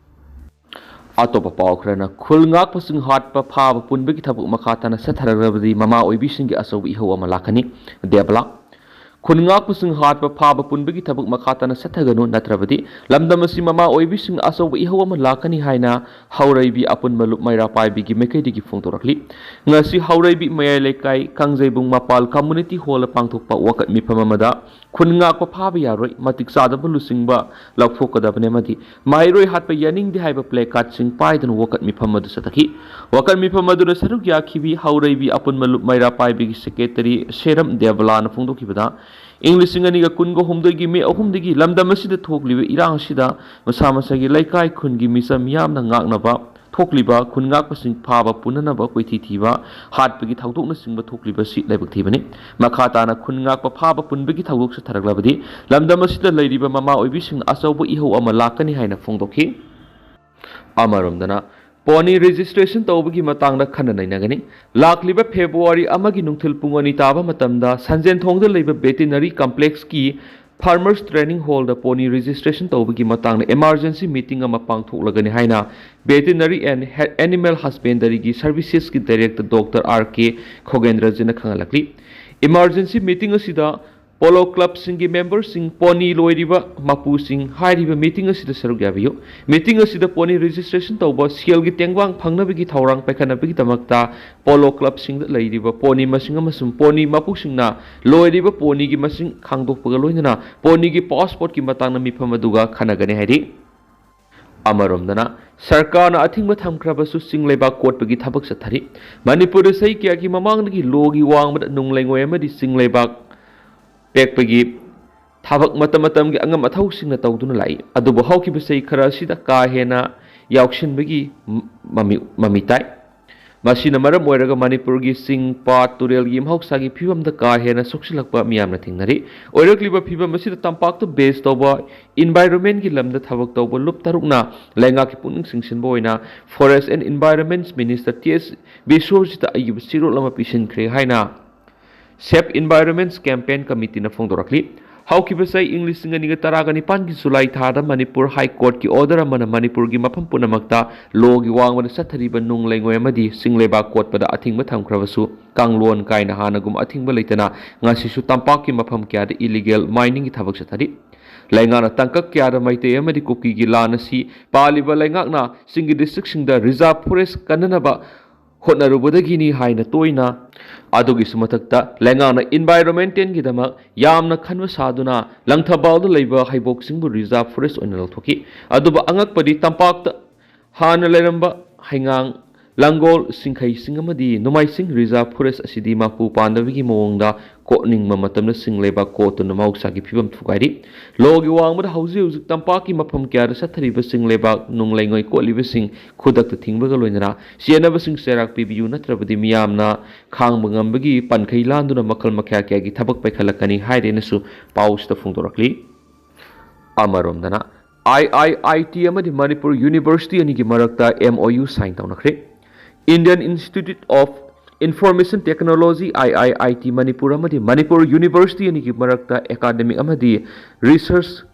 ꯑꯇꯣꯞꯄ ꯄꯥꯎ ꯈꯔꯅ, ꯈꯨꯜ ꯉꯥꯛꯄꯁꯤꯡ ꯍꯥꯠꯄ ꯐꯥꯕ ꯄꯨꯟꯕꯒꯤ ꯊꯕꯛ ꯃꯈꯥ ꯇꯥꯅ ꯆꯠꯊꯔꯛꯂꯕꯗꯤ ꯃꯃꯥ ꯑꯣꯏꯕꯤꯁꯤꯡꯒꯤ ꯑꯆꯧꯕ ꯏꯍꯧ ꯑꯃ ꯂꯥꯛꯀꯅꯤ꯫ ꯗꯦꯕꯂꯥ꯫ ꯈꯨꯟ ꯉꯥꯛꯄꯁꯤꯡ ꯍꯥꯠꯄ ꯐꯥꯕ ꯄꯨꯟꯕꯒꯤ ꯊꯕꯛ ꯃꯈꯥ ꯇꯥꯅ ꯆꯠꯊꯒꯅꯨ, ꯅꯠꯇ꯭ꯔꯕꯗꯤ ꯂꯝꯗꯝ ꯑꯁꯤ ꯃꯃꯥ ꯑꯣꯏꯕꯤꯁꯤꯡ ꯑꯆꯧꯕ ꯏꯍꯧ ꯑꯃ ꯂꯥꯛꯀꯅꯤ ꯍꯥꯏꯅ ꯍꯧꯔꯩꯕꯤ ꯑꯄꯨꯟꯕ ꯂꯨꯞ ꯃꯩꯔꯥ ꯄꯥꯏꯕꯤꯒꯤ ꯃꯥꯏꯀꯩꯗꯒꯤ ꯐꯣꯡꯗꯣꯔꯛꯂꯤ꯫ ꯉꯁꯤ ꯍꯧꯔꯩꯕꯤ ꯃꯌꯥꯏ ꯂꯩꯀꯥꯏ ꯀꯥꯡꯖꯩꯕꯨꯡ ꯃꯄꯥꯜ ꯀꯝꯃꯨꯅꯤꯇꯤ ꯍꯣꯜꯗ ꯄꯥꯡꯊꯣꯛꯄ ꯋꯥꯀꯠ ꯃꯤꯐꯝ ꯑꯃꯗ ꯈꯨꯟ ꯉꯥꯛꯄ ꯐꯥꯕ ꯌꯥꯔꯣꯏ, ꯃꯇꯤꯛ ꯆꯥꯗꯕ ꯂꯨꯆꯤꯡꯕ ꯂꯧꯊꯣꯛꯀꯗꯕꯅꯤ ꯑꯃꯗꯤ ꯃꯍꯩꯔꯣꯏ ꯍꯥꯠꯄ ꯌꯥꯅꯤꯡꯗꯦ ꯍꯥꯏꯕ ꯄ꯭ꯂꯦ ꯀꯥꯔꯗꯁꯤꯡ ꯄꯥꯏꯗꯨꯅ ꯋꯥꯀꯠ ꯃꯤꯐꯝ ꯑꯗꯨ ꯆꯠꯊꯈꯤ꯫ ꯋꯥꯀꯠ ꯃꯤꯐꯝ ꯑꯗꯨꯗ ꯁꯔꯨꯛ ꯌꯥꯈꯤꯕꯤ ꯍꯧꯔꯩꯕꯤ ꯑꯄꯨꯟꯕ ꯂꯨꯞ ꯃꯩꯔꯥ ꯄꯥꯏꯕꯤꯒꯤ ꯁꯦꯀ꯭ꯔꯦꯇꯔꯤ ꯁꯦꯔꯝ ꯗꯦꯕꯂꯥꯅ ꯐꯣꯡꯗꯣꯛꯈꯤꯕꯗ, ꯏꯪ ꯂꯤꯁꯤꯡ ꯑꯅꯤꯒ ꯀꯨꯟꯒ ꯍꯨꯝꯗꯣꯏꯒꯤ ꯃꯦ ꯑꯍꯨꯝꯗꯒꯤ ꯂꯝꯗꯝ ꯑꯁꯤꯗ ꯊꯣꯛꯂꯤꯕ ꯏꯔꯥꯡ ꯑꯁꯤꯗ ꯃꯁꯥ ꯃꯁꯥꯒꯤ ꯂꯩꯀꯥꯏ ꯈꯨꯟꯒꯤ ꯃꯤꯆꯝ ꯃꯤꯌꯥꯝꯅ ꯉꯥꯛꯅꯕ ꯊꯣꯛꯂꯤꯕ ꯈꯨꯟ ꯉꯥꯛꯄꯁꯤꯡ ꯐꯥꯕ ꯄꯨꯅꯅꯕ ꯀꯣꯏꯊꯤ ꯊꯤꯕ, ꯍꯥꯠꯄꯒꯤ ꯊꯧꯗꯣꯛꯅꯆꯤꯡꯕ ꯊꯣꯛꯂꯤꯕꯁꯤ ꯂꯥꯏꯕꯛ ꯊꯤꯕꯅꯤ꯫ ꯃꯈꯥ ꯇꯥꯅ ꯈꯨꯟ ꯉꯥꯛꯄ ꯐꯥꯕ ꯄꯨꯟꯕꯒꯤ ꯊꯧꯗꯣꯛ ꯆꯠꯊꯔꯛꯂꯕꯗꯤ ꯂꯝꯗꯝ ꯑꯁꯤꯗ ꯂꯩꯔꯤꯕ ꯃꯃꯥ ꯑꯣꯏꯕꯤꯁꯤꯡ ꯑꯆꯧꯕ ꯏꯍꯧ ꯑꯃ ꯂꯥꯛꯀꯅꯤ ꯍꯥꯏꯅ ꯐꯣꯡꯗꯣꯛꯈꯤ꯫ ꯑꯃꯔꯣꯝꯗꯅ, ꯄꯣꯅꯤ ꯔꯦꯖꯤꯁꯇ꯭ꯔꯦꯁꯟ ꯇꯧꯕꯒꯤ ꯃꯇꯥꯡꯗ ꯈꯟꯅ ꯅꯩꯅꯒꯅꯤ꯫ ꯂꯥꯛꯂꯤꯕ ꯐꯦꯕ꯭ꯔꯨꯋꯥꯔꯤ ꯑꯃꯒꯤ ꯅꯨꯡꯊꯤꯜ ꯄꯨꯡ ꯑꯅꯤ ꯇꯥꯕ ꯃꯇꯝꯗ ꯁꯟꯖꯦꯟꯊꯣꯡꯗ ꯂꯩꯕ ꯚꯦꯇꯤꯅꯔꯤ ꯀꯝꯄ꯭ꯂꯦꯛꯁꯀꯤ ꯐꯥꯔꯃꯔꯁ ꯇ꯭ꯔꯦꯅꯤꯡ ꯍꯣꯜꯗ ꯄꯣꯅꯤ ꯔꯦꯖꯤꯁꯇ꯭ꯔꯦꯁꯟ ꯇꯧꯕꯒꯤ ꯃꯇꯥꯡꯗ ꯏꯃꯥꯔꯖꯦꯟꯁꯤ ꯃꯤꯇꯤꯡ ꯑꯃ ꯄꯥꯡꯊꯣꯛꯂꯒꯅꯤ ꯍꯥꯏꯅ ꯚꯦꯇꯤꯅꯔꯤ ꯑꯦꯟ ꯑꯦꯅꯤꯃꯦꯜ ꯍꯁꯕꯦꯟꯗꯔꯤꯒꯤ ꯁꯔꯚꯤꯁꯦꯁꯀꯤ ꯗꯥꯏꯔꯦꯛꯇꯔ ꯗꯣꯛꯇꯔ ꯑꯥꯔ ꯀꯦ ꯈꯣꯒꯦꯟꯗ꯭ꯔꯖꯤꯅ ꯈꯪꯍꯜꯂꯛꯂꯤ꯫ ꯏꯃꯥꯔꯖꯦꯟꯁꯤ ꯃꯤꯇꯤꯡ ꯑꯁꯤꯗ ꯄꯣꯂꯣ ꯀ꯭ꯂꯕꯁꯤꯡꯒꯤ ꯃꯦꯝꯕꯔꯁꯤꯡ, ꯄꯣꯅꯤ ꯂꯣꯏꯔꯤꯕ ꯃꯄꯨꯁꯤꯡ ꯍꯥꯏꯔꯤꯕ ꯃꯤꯇꯤꯡ ꯑꯁꯤꯗ ꯁꯔꯨꯛ ꯌꯥꯕꯤꯌꯨ꯫ ꯃꯤꯇꯤꯡ ꯑꯁꯤꯗ ꯄꯣꯅꯤ ꯔꯦꯖꯤꯁꯇ꯭ꯔꯦꯁꯟ ꯇꯧꯕ ꯁꯦꯜꯒꯤ ꯇꯦꯡꯕꯥꯡ ꯐꯪꯅꯕꯒꯤ ꯊꯧꯔꯥꯡ ꯄꯥꯏꯈꯠꯅꯕꯒꯤꯗꯃꯛꯇ ꯄꯣꯂꯣ ꯀ꯭ꯂꯕꯁꯤꯡꯗ ꯂꯩꯔꯤꯕ ꯄꯣꯅꯤ ꯃꯁꯤꯡ ꯑꯃꯁꯨꯡ ꯄꯣꯅꯤ ꯃꯄꯨꯁꯤꯡꯅ ꯂꯣꯏꯔꯤꯕ ꯄꯣꯅꯤꯒꯤ ꯃꯁꯤꯡ ꯈꯪꯗꯣꯛꯄꯒ ꯂꯣꯏꯅꯅ ꯄꯣꯅꯤꯒꯤ ꯄꯥꯁꯄꯣꯔꯠꯀꯤ ꯃꯇꯥꯡꯗ ꯃꯤꯐꯝ ꯑꯗꯨꯒ ꯈꯟꯅꯒꯅꯤ ꯍꯥꯏꯔꯤ꯫ ꯑꯃꯔꯣꯝꯗꯅ, ꯁꯔꯀꯥꯔꯅ ꯑꯊꯤꯡꯕ ꯊꯝꯈ꯭ꯔꯕꯁꯨ ꯆꯤꯡ ꯂꯩꯕꯥꯛ ꯀꯣꯠꯄꯒꯤ ꯊꯕꯛ ꯆꯠꯊꯔꯤ꯫ ꯃꯅꯤꯄꯨꯔꯗ ꯆꯍꯤ ꯀꯌꯥꯒꯤ ꯃꯃꯥꯡꯗꯒꯤ ꯂꯣꯒꯤ ꯋꯥꯡꯃꯗ ꯅꯨꯡ ꯂꯩꯉꯣꯏ ꯑꯃꯗꯤ ꯆꯤꯡ ꯂꯩꯕꯥꯛ ꯄꯦꯛꯄꯒꯤ ꯊꯕꯛ ꯃꯇꯝ ꯃꯇꯝꯒꯤ ꯑꯉꯝ ꯑꯊꯧꯁꯤꯡꯅ ꯇꯧꯗꯨꯅ ꯂꯥꯛꯏ꯫ ꯑꯗꯨꯕꯨ ꯍꯧꯈꯤꯕ ꯆꯍꯤ ꯈꯔ ꯑꯁꯤꯗ ꯀꯥ ꯍꯦꯟꯅ ꯌꯥꯎꯁꯤꯟꯕꯒꯤ ꯃꯃꯤ, ꯃꯃꯤ ꯇꯥꯏ꯫ ꯃꯁꯤꯅ ꯃꯔꯝ ꯑꯣꯏꯔꯒ ꯃꯅꯤꯄꯨꯔꯒꯤ ꯆꯤꯡ, ꯄꯥꯠ, ꯇꯨꯔꯦꯜꯒꯤ ꯃꯍꯧꯁꯥꯒꯤ ꯐꯤꯕꯝꯗ ꯀꯥ ꯍꯦꯟꯅ ꯁꯣꯛꯆꯤꯜꯂꯛꯄ ꯃꯤꯌꯥꯝꯅ ꯊꯦꯡꯅꯔꯤ꯫ ꯑꯣꯏꯔꯛꯂꯤꯕ ꯐꯤꯕꯝ ꯑꯁꯤꯗ ꯇꯝꯄꯥꯛꯇ ꯕꯦꯁ ꯇꯧꯕ ꯏꯟꯚꯥꯏꯔꯣꯟꯃꯦꯟꯒꯤ ꯂꯝꯗ ꯊꯕꯛ ꯇꯧꯕ ꯂꯨꯞ ꯇꯔꯨꯛꯅ ꯂꯩꯉꯥꯛꯀꯤ ꯄꯨꯛꯅꯤꯡ ꯆꯤꯡꯁꯤꯟꯕ ꯑꯣꯏꯅ forest and environment minister T S ꯕꯤꯁ꯭ꯋꯖꯤꯠꯇ ꯑꯏꯕ ꯆꯦꯔꯣꯜ ꯑꯃ ꯄꯤꯁꯤꯟꯈ꯭ꯔꯦ ꯍꯥꯏꯅ ꯁꯦꯞ ꯏꯟꯚꯥꯏꯔꯣꯟꯃꯦꯟ ꯀꯦꯝꯄꯦꯟ ꯀꯃꯤꯇꯤꯅ ꯐꯣꯡꯗꯣꯔꯛꯂꯤ꯫ ꯍꯧꯈꯤꯕ ꯆꯍꯤ ꯏꯪ ꯂꯤꯁꯤꯡ ꯑꯅꯤꯒ ꯇꯔꯥꯒ ꯅꯤꯄꯥꯟꯒꯤ ꯖꯨꯂꯥꯏ ꯊꯥꯗ ꯃꯅꯤꯄꯨꯔ ꯍꯥꯏ ꯀꯣꯔꯠꯀꯤ ꯑꯣꯔꯗꯔ ꯑꯃꯅ ꯃꯅꯤꯄꯨꯔꯒꯤ ꯃꯐꯝ ꯄꯨꯝꯅꯃꯛꯇ ꯂꯣꯒꯤ ꯋꯥꯡꯃꯗ ꯆꯠꯊꯔꯤꯕ ꯅꯨꯡ ꯂꯩꯉꯣꯏ ꯑꯃꯗꯤ ꯆꯤꯡ ꯂꯩꯕꯥꯛ ꯀꯣꯠꯄꯗ ꯑꯊꯤꯡꯕ ꯊꯝꯈ꯭ꯔꯕꯁꯨ, ꯀꯥꯡꯂꯣꯟ ꯀꯥꯏꯅ ꯍꯥꯟꯅꯒꯨꯝ ꯑꯊꯤꯡꯕ ꯂꯩꯇꯅ ꯉꯁꯤꯁꯨ ꯇꯝꯄꯥꯛꯀꯤ ꯃꯐꯝ ꯀꯌꯥꯗ ꯏꯂꯤꯒꯦꯜ ꯃꯥꯏꯅꯤꯡꯒꯤ ꯊꯕꯛ ꯆꯠꯊꯔꯤ꯫ ꯂꯩꯉꯥꯛꯅ ꯇꯥꯡꯀꯛ ꯀꯌꯥꯗ ꯃꯩꯇꯩ ꯑꯃꯗꯤ ꯀꯨꯀꯤꯒꯤ ꯂꯥꯟ ꯑꯁꯤ ꯄꯥꯜꯂꯤꯕ ꯂꯩꯉꯥꯛꯅ ꯆꯤꯡꯒꯤ ꯗꯤꯁꯇ꯭ꯔꯤꯛꯁꯤꯡꯗ ꯔꯤꯖꯥꯔꯚ ꯐꯣꯔꯦꯁ ꯀꯟꯅꯅꯕ ꯍꯣꯠꯅꯔꯨꯕꯗꯒꯤꯅꯤ ꯍꯥꯏꯅ ꯇꯣꯏꯅ, ꯑꯗꯨꯒꯤꯁꯨ ꯃꯊꯛꯇ ꯂꯩꯉꯥꯛꯅ ꯏꯟꯚꯥꯏꯔꯣꯟꯃꯦꯟꯇꯦꯜꯒꯤꯗꯃꯛ ꯌꯥꯝꯅ ꯈꯟꯕ ꯁꯥꯗꯨꯅ ꯂꯪꯊꯕꯥꯜꯗ ꯂꯩꯕ ꯍꯩꯕꯣꯛꯁꯤꯡꯕꯨ ꯔꯤꯖꯥꯔꯚ ꯐꯣꯔꯦꯁ ꯑꯣꯏꯅ ꯂꯧꯊꯣꯛꯈꯤ꯫ ꯑꯗꯨꯕꯨ ꯑꯉꯛꯄꯗꯤ ꯇꯝꯄꯥꯛꯇ ꯍꯥꯟꯅ ꯂꯩꯔꯝꯕ ꯍꯩꯉꯥꯡ, ꯂꯥꯡꯒꯣꯜ, ꯁꯤꯡꯈꯩꯁꯤꯡ ꯑꯃꯗꯤ ꯅꯣꯡꯃꯥꯏꯁꯤꯡ ꯔꯤꯖꯥꯔꯚ ꯐꯣꯔꯦꯁ ꯑꯁꯤꯗꯤ ꯃꯄꯨ ꯄꯥꯟꯗꯕꯒꯤ ꯃꯑꯣꯡꯗ ꯀꯣꯠꯅꯤꯡꯕ ꯃꯇꯝꯗ ꯆꯤꯡ ꯂꯩꯕꯥꯛ ꯀꯣꯠꯇꯨꯅ ꯃꯍꯧꯁꯥꯒꯤ ꯐꯤꯕꯝ ꯊꯨꯒꯥꯏꯔꯤ꯫ ꯂꯣꯒꯤ ꯋꯥꯡꯃꯗ ꯍꯧꯖꯤꯛ ꯍꯧꯖꯤꯛ ꯇꯝꯄꯥꯛꯀꯤ ꯃꯐꯝ ꯀꯌꯥꯗ ꯆꯠꯊꯔꯤꯕ ꯆꯤꯡ ꯂꯩꯕꯥꯛ ꯅꯨꯡ ꯂꯩꯉꯣꯏ ꯀꯣꯠꯂꯤꯕꯁꯤꯡ ꯈꯨꯗꯛꯇ ꯊꯤꯡꯕꯒ ꯂꯣꯏꯅꯅ ꯆꯦꯟꯅꯕꯁꯤꯡ ꯆꯩꯔꯥꯛ ꯄꯤꯕꯤꯌꯨ, ꯅꯠꯇ꯭ꯔꯕꯗꯤ ꯃꯤꯌꯥꯝꯅ ꯈꯥꯡꯕ ꯉꯝꯕꯒꯤ ꯄꯟꯈꯩ ꯂꯥꯟꯗꯨꯅ ꯃꯈꯜ ꯃꯈꯥ ꯀꯌꯥꯒꯤ ꯊꯕꯛ ꯄꯥꯏꯈꯠꯂꯛꯀꯅꯤ ꯍꯥꯏꯔꯦꯅꯁꯨ ꯄꯥꯎꯁꯤꯗ ꯐꯣꯡꯗꯣꯔꯛꯂꯤ꯫ ꯑꯃꯔꯣꯝꯗꯅ, ꯑꯥꯏ ꯑꯥꯏ ꯑꯥꯏ ꯇꯤ ꯑꯃꯗꯤ ꯃꯅꯤꯄꯨꯔ ꯌꯨꯅꯤꯚꯔꯁꯤꯇꯤ ꯑꯅꯤꯒꯤ ꯃꯔꯛꯇ ꯑꯦꯝ ꯑꯣ ꯌꯨ ꯁꯥꯏꯟ ꯇꯧꯅꯈ꯭ꯔꯦ꯫ Indian Institute of Information Technology, I I I T, Manipur ꯑꯃꯗꯤ ꯃꯅꯤꯄꯨꯔ ꯌꯨꯅꯤꯚꯔꯁꯤꯇꯤ ꯑꯅꯤꯒꯤ ꯃꯔꯛꯇ ꯑꯦꯀꯥꯗꯃꯤꯛ ꯑꯃꯗꯤ ꯔꯤꯁꯔꯁ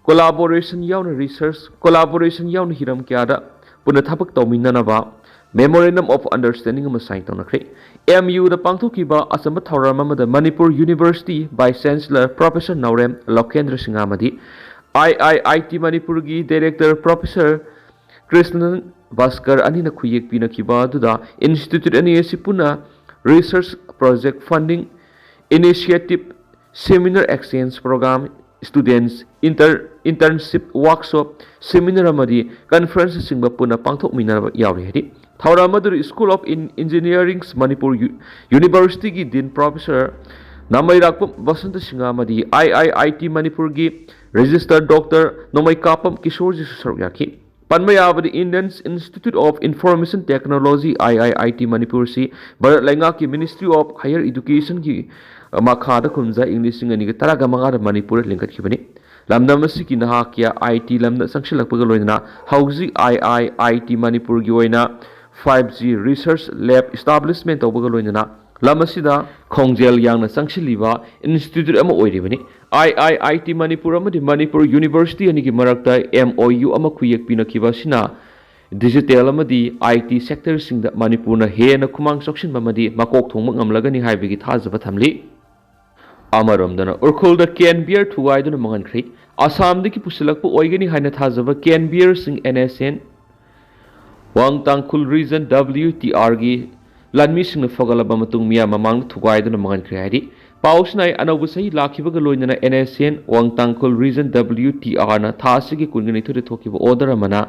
ꯀꯣꯂꯥꯕꯣꯔꯦꯁꯟ ꯌꯥꯎꯅ, ꯔꯤꯁꯔꯁ ꯀꯣꯂꯥꯕꯣꯔꯦꯁꯟ ꯌꯥꯎꯅ ꯍꯤꯔꯝ ꯀꯌꯥꯗ ꯄꯨꯟꯅ ꯊꯕꯛ ꯇꯧꯃꯤꯟꯅꯅꯕ Memorandum of Understanding ꯑꯃ ꯁꯥꯏꯟ ꯇꯧꯅꯈ꯭ꯔꯦ꯫ ꯑꯦꯝ ꯌꯨꯗ ꯄꯥꯡꯊꯣꯛꯈꯤꯕ ꯑꯆꯝꯕ ꯊꯧꯔꯝ ꯑꯃꯗ Manipur university vice chancellor professor Naorem Lokendra Singh ꯑꯃꯗꯤ ꯑꯥꯏ ꯑꯥꯏ ꯑꯥꯏ ꯇꯤ ꯃꯅꯤꯄꯨꯔꯒꯤ ꯗꯥꯏꯔꯦꯛꯇꯔ ꯄ꯭ꯔꯣꯐꯦꯁꯔ ꯀ꯭ꯔꯤꯁꯅꯟ ꯚꯥꯁꯀꯔ ꯑꯅꯤꯅ ꯈꯨꯌꯦꯛ ꯄꯤꯅꯈꯤꯕ ꯑꯗꯨꯗ ꯏꯟꯁꯇꯤꯇ꯭ꯌꯨꯠ ꯑꯅꯤ ꯑꯁꯤ ꯄꯨꯟꯅ research project funding, initiative, seminar exchange program, students inter internship workshop, seminar ꯑꯃꯗꯤ ꯀꯟꯐꯔꯦꯟꯁꯅꯆꯤꯡꯕ ꯄꯨꯟꯅ ꯄꯥꯡꯊꯣꯛꯃꯤꯟꯅꯕ ꯌꯥꯎꯔꯤ ꯍꯥꯏꯔꯤ꯫ ꯊꯧꯔꯝ ꯑꯗꯨꯗ school of in engineering Manipur u ꯌꯨꯅꯤꯚꯔꯁꯤꯇꯤꯒꯤ ꯗꯤꯟ ꯄ꯭ꯔꯣꯐꯦꯁꯔ ꯅꯥꯃꯩꯔꯥꯛꯄꯝ ꯕꯁꯟꯇ ꯁꯤꯡꯍ ꯑꯃꯗꯤ ꯑꯥꯏ ꯑꯥꯏ ꯑꯥꯏ ꯇꯤ ꯃꯅꯤꯄꯨꯔꯒꯤ ꯔꯦꯖꯤꯁꯇꯔ ꯗꯣꯛꯇꯔ ꯅꯣꯡꯃꯩꯀꯥꯄꯝ ꯀꯤꯁꯣꯔꯖꯤꯁꯨ ꯁꯔꯨꯛ ꯌꯥꯈꯤ꯫ ꯄꯟꯕ ꯌꯥꯕꯗꯤ Indian Institute of Information Technology, I I I T, ꯃꯅꯤꯄꯨꯔꯁꯤ ꯚꯥꯔꯠ ꯂꯩꯉꯥꯛꯀꯤ Ministry of Higher Educationꯒꯤ ꯃꯈꯥꯗ ꯀꯨꯝꯖꯥ ꯏꯪ ꯂꯤꯁꯤꯡ ꯑꯅꯤꯒ ꯇꯔꯥꯒ ꯃꯉꯥꯗ ꯃꯅꯤꯄꯨꯔꯗ ꯂꯤꯡꯈꯠꯈꯤꯕꯅꯤ꯫ ꯂꯝꯗꯝ ꯑꯁꯤꯒꯤ ꯅꯍꯥ ꯀꯌꯥ ꯑꯥꯏ ꯇꯤ ꯂꯝꯗ ꯆꯪꯁꯤꯜꯂꯛꯄꯒ ꯂꯣꯏꯅꯅ ꯍꯧꯖꯤꯛ ꯑꯥꯏ ꯑꯥꯏ ꯑꯥꯏ ꯇꯤ ꯃꯅꯤꯄꯨꯔꯒꯤ ꯑꯣꯏꯅ five G research lab establishment ꯇꯧꯕꯒ ꯂꯣꯏꯅꯅ ꯂꯝ ꯑꯁꯤꯗ ꯈꯣꯡꯖꯦꯜ ꯌꯥꯡꯅ ꯆꯪꯁꯤꯜꯂꯤꯕ ꯏꯟꯁꯇꯤꯇ꯭ꯌꯨꯠ ꯑꯃ ꯑꯣꯏꯔꯤꯕꯅꯤ꯫ ꯑꯥꯏ ꯑꯥꯏ ꯑꯥꯏ ꯇꯤ ꯃꯅꯤꯄꯨꯔ ꯑꯃꯗꯤ ꯃꯅꯤꯄꯨꯔ ꯌꯨꯅꯤꯚꯔꯁꯤꯇꯤ ꯑꯅꯤꯒꯤ ꯃꯔꯛꯇ ꯑꯦꯝ ꯑꯣ ꯌꯨ ꯑꯃ ꯈꯨꯌꯦꯛ ꯄꯤꯅꯈꯤꯕ ꯑꯁꯤꯅ ꯗꯤꯖꯤꯇꯦꯜ ꯑꯃꯗꯤ ꯑꯥꯏ ꯇꯤ ꯁꯦꯛꯇꯔꯁꯤꯡꯗ ꯃꯅꯤꯄꯨꯔꯅ ꯍꯦꯟꯅ ꯈꯨꯃꯥꯡ ꯆꯥꯎꯁꯤꯟꯕ ꯑꯃꯗꯤ ꯃꯀꯣꯛ ꯊꯣꯡꯕ ꯉꯝꯂꯒꯅꯤ ꯍꯥꯏꯕꯒꯤ ꯊꯥꯖꯕ ꯊꯝꯂꯤ꯫ ꯑꯃꯔꯣꯝꯗꯅ ꯎꯈ꯭ꯔꯨꯜꯗ ꯀꯦꯟ ꯕꯤꯌꯔ ꯊꯨꯒꯥꯏꯗꯨꯅ ꯃꯥꯡꯍꯟꯈ꯭ꯔꯦ꯫ ꯑꯁꯥꯝꯗꯒꯤ ꯄꯨꯁꯤꯜꯂꯛꯄ ꯑꯣꯏꯒꯅꯤ ꯍꯥꯏꯅ ꯊꯥꯖꯕ ꯀꯦꯟ ꯕꯤꯌꯔꯁꯤꯡ ꯑꯦꯟ ꯑꯦꯁ ꯑꯦꯟ ꯋꯥꯡ ꯇꯥꯡꯈꯨꯜ ꯔꯤꯖꯟ ꯗꯕ꯭ꯂꯤꯌꯨ ꯇꯤ ꯑꯥꯔꯒꯤ ꯂꯥꯟꯃꯤꯁꯤꯡꯅ ꯐꯒꯠꯂꯕ ꯃꯇꯨꯡ ꯃꯤꯌꯥꯝ ꯃꯃꯥꯡꯗ ꯊꯨꯒꯥꯏꯗꯨꯅ ꯃꯥꯡꯍꯟꯈ꯭ꯔꯦ ꯍꯥꯏꯔꯤ꯫ ꯄꯥꯎꯁꯤꯅ ꯑꯩ ꯑꯅꯧꯕ ꯆꯍꯤ ꯂꯥꯛꯈꯤꯕꯒ ꯂꯣꯏꯅꯅ ꯑꯦꯟ ꯑꯦꯁ ꯑꯦꯟ ꯋꯥꯡ ꯇꯥꯡꯈꯨꯜ ꯔꯤꯖꯟ ꯗꯕ꯭ꯂꯤꯌꯨ ꯇꯤ ꯑꯥꯔꯅ ꯊꯥ ꯑꯁꯤꯒꯤ ꯀꯨꯟꯒ ꯅꯤꯊꯣꯏꯗ ꯊꯣꯛꯈꯤꯕ ꯑꯣꯔꯗꯔ ꯑꯃꯅ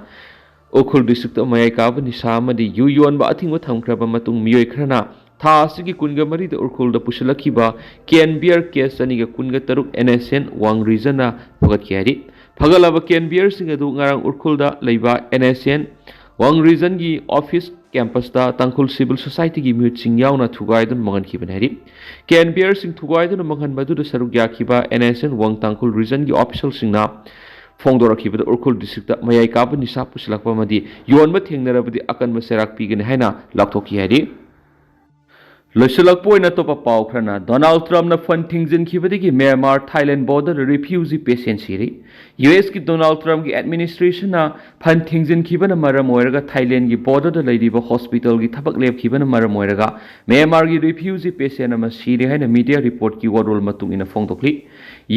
ꯎꯈ꯭ꯔꯨꯜ ꯗꯤꯁꯇ꯭ꯔꯤꯛꯇ ꯃꯌꯥꯏ ꯀꯥꯕ ꯅꯤꯁꯥ ꯑꯃꯗꯤ ꯌꯨ ꯌꯣꯟꯕ ꯑꯊꯤꯡꯕ ꯊꯝꯈ꯭ꯔꯕ ꯃꯇꯨꯡ ꯃꯤꯑꯣꯏ ꯈꯔꯅ ꯊꯥ ꯑꯁꯤꯒꯤ ꯀꯨꯟꯒ ꯃꯔꯤꯗ ꯎꯈ꯭ꯔꯨꯜꯗ ꯄꯨꯁꯤꯜꯂꯛꯈꯤꯕ ꯀꯦꯟ ꯕꯤꯌꯔ ꯀꯦꯁ ꯆꯅꯤꯒ ꯀꯨꯟꯒ ꯇꯔꯨꯛ ꯑꯦꯟ ꯑꯦꯁ ꯑꯦꯟ ꯋꯥꯡ ꯔꯤꯖꯟꯅ ꯐꯒꯠꯈꯤ ꯍꯥꯏꯔꯤ꯫ ꯐꯒꯠꯂꯕ ꯀꯦꯟ ꯕꯤꯌꯔꯁꯤꯡ ꯑꯗꯨ ꯉꯔꯥꯡ ꯎꯈ꯭ꯔꯨꯜꯗ ꯂꯩꯕ ꯑꯦꯟ ꯑꯦꯁ ꯑꯦꯟ ꯋꯥꯡ ꯔꯤꯖꯟꯒꯤ ꯑꯣꯐꯤꯁ ꯀꯦꯝꯄꯁꯇ ꯇꯥꯡꯈꯨꯜ ꯁꯤꯚꯤꯜ ꯁꯣꯁꯥꯏꯇꯤꯒꯤ ꯃꯤꯍꯨꯠꯁꯤꯡ ꯌꯥꯎꯅ ꯊꯨꯒꯥꯏꯗꯨꯅ ꯃꯥꯡꯍꯟꯈꯤꯕꯅꯤ ꯍꯥꯏꯔꯤ꯫ ꯀꯦꯟ ꯕꯤꯌꯔꯁꯤꯡ ꯊꯨꯒꯥꯏꯗꯨꯅ ꯃꯥꯡꯍꯟꯕꯗꯨꯗ ꯁꯔꯨꯛ ꯌꯥꯈꯤꯕ ꯑꯦꯟ ꯑꯦꯁ ꯑꯦꯟ ꯋꯥꯡ ꯇꯥꯡꯈꯨꯜ ꯔꯤꯖꯟꯒꯤ ꯑꯣꯐꯤꯁꯦꯜꯁꯤꯡꯅ ꯐꯣꯡꯗꯣꯔꯛꯈꯤꯕꯗ ꯎꯈ꯭ꯔꯨꯜ ꯗꯤꯁꯇ꯭ꯔꯤꯛꯇ ꯃꯌꯥꯏ ꯀꯥꯕ ꯅꯤꯁꯥ ꯄꯨꯁꯤꯜꯂꯛꯄ ꯑꯃꯗꯤ ꯌꯣꯟꯕ ꯊꯦꯡꯅꯔꯕꯗꯤ ꯑꯀꯟꯕ ꯆꯩꯔꯥꯛ ꯄꯤꯒꯅꯤ ꯍꯥꯏꯅ ꯂꯥꯎꯊꯣꯛꯈꯤ ꯍꯥꯏꯔꯤ꯫ ꯂꯣꯏꯁꯤꯜꯂꯛꯄ ꯑꯣꯏꯅ ꯑꯇꯣꯞꯄ ꯄꯥꯎ ꯈꯔꯅ, ꯗꯣꯅꯥꯜꯗ ꯇ꯭ꯔꯝꯞꯅ ꯐꯟ ꯊꯤꯡꯖꯤꯟꯈꯤꯕꯗꯒꯤ ꯃ꯭ꯌꯥꯟꯃꯥꯔ ꯊꯥꯏꯂꯦꯟ ꯕꯣꯔꯗꯔꯗ ꯔꯤꯐ꯭ꯌꯨꯖꯤ ꯄꯦꯁꯦꯟ ꯁꯤꯔꯤ꯫ ꯌꯨ ꯑꯦꯁꯀꯤ ꯗꯣꯅꯥꯜꯗ ꯇ꯭ꯔꯝꯞꯀꯤ ꯑꯦꯗꯃꯤꯅꯤꯁꯇ꯭ꯔꯦꯁꯟꯅ ꯐꯟ ꯊꯤꯡꯖꯤꯟꯈꯤꯕꯅ ꯃꯔꯝ ꯑꯣꯏꯔꯒ ꯊꯥꯏꯂꯦꯟꯒꯤ ꯕꯣꯔꯗꯔꯗ ꯂꯩꯔꯤꯕ ꯍꯣꯁꯄꯤꯇꯥꯜꯒꯤ ꯊꯕꯛ ꯂꯦꯞꯈꯤꯕꯅ ꯃꯔꯝ ꯑꯣꯏꯔꯒ ꯃ꯭ꯌꯥꯟꯃꯥꯔꯒꯤ ꯔꯤꯐ꯭ꯌꯨꯖꯤ ꯄꯦꯁꯦꯟ ꯑꯃ ꯁꯤꯔꯦ ꯍꯥꯏꯅ ꯃꯤꯗꯤꯌꯥ ꯔꯤꯄꯣꯔꯠꯀꯤ ꯋꯥꯔꯣꯜ ꯃꯇꯨꯡ ꯏꯟꯅ ꯐꯣꯡꯗꯣꯛꯂꯤ꯫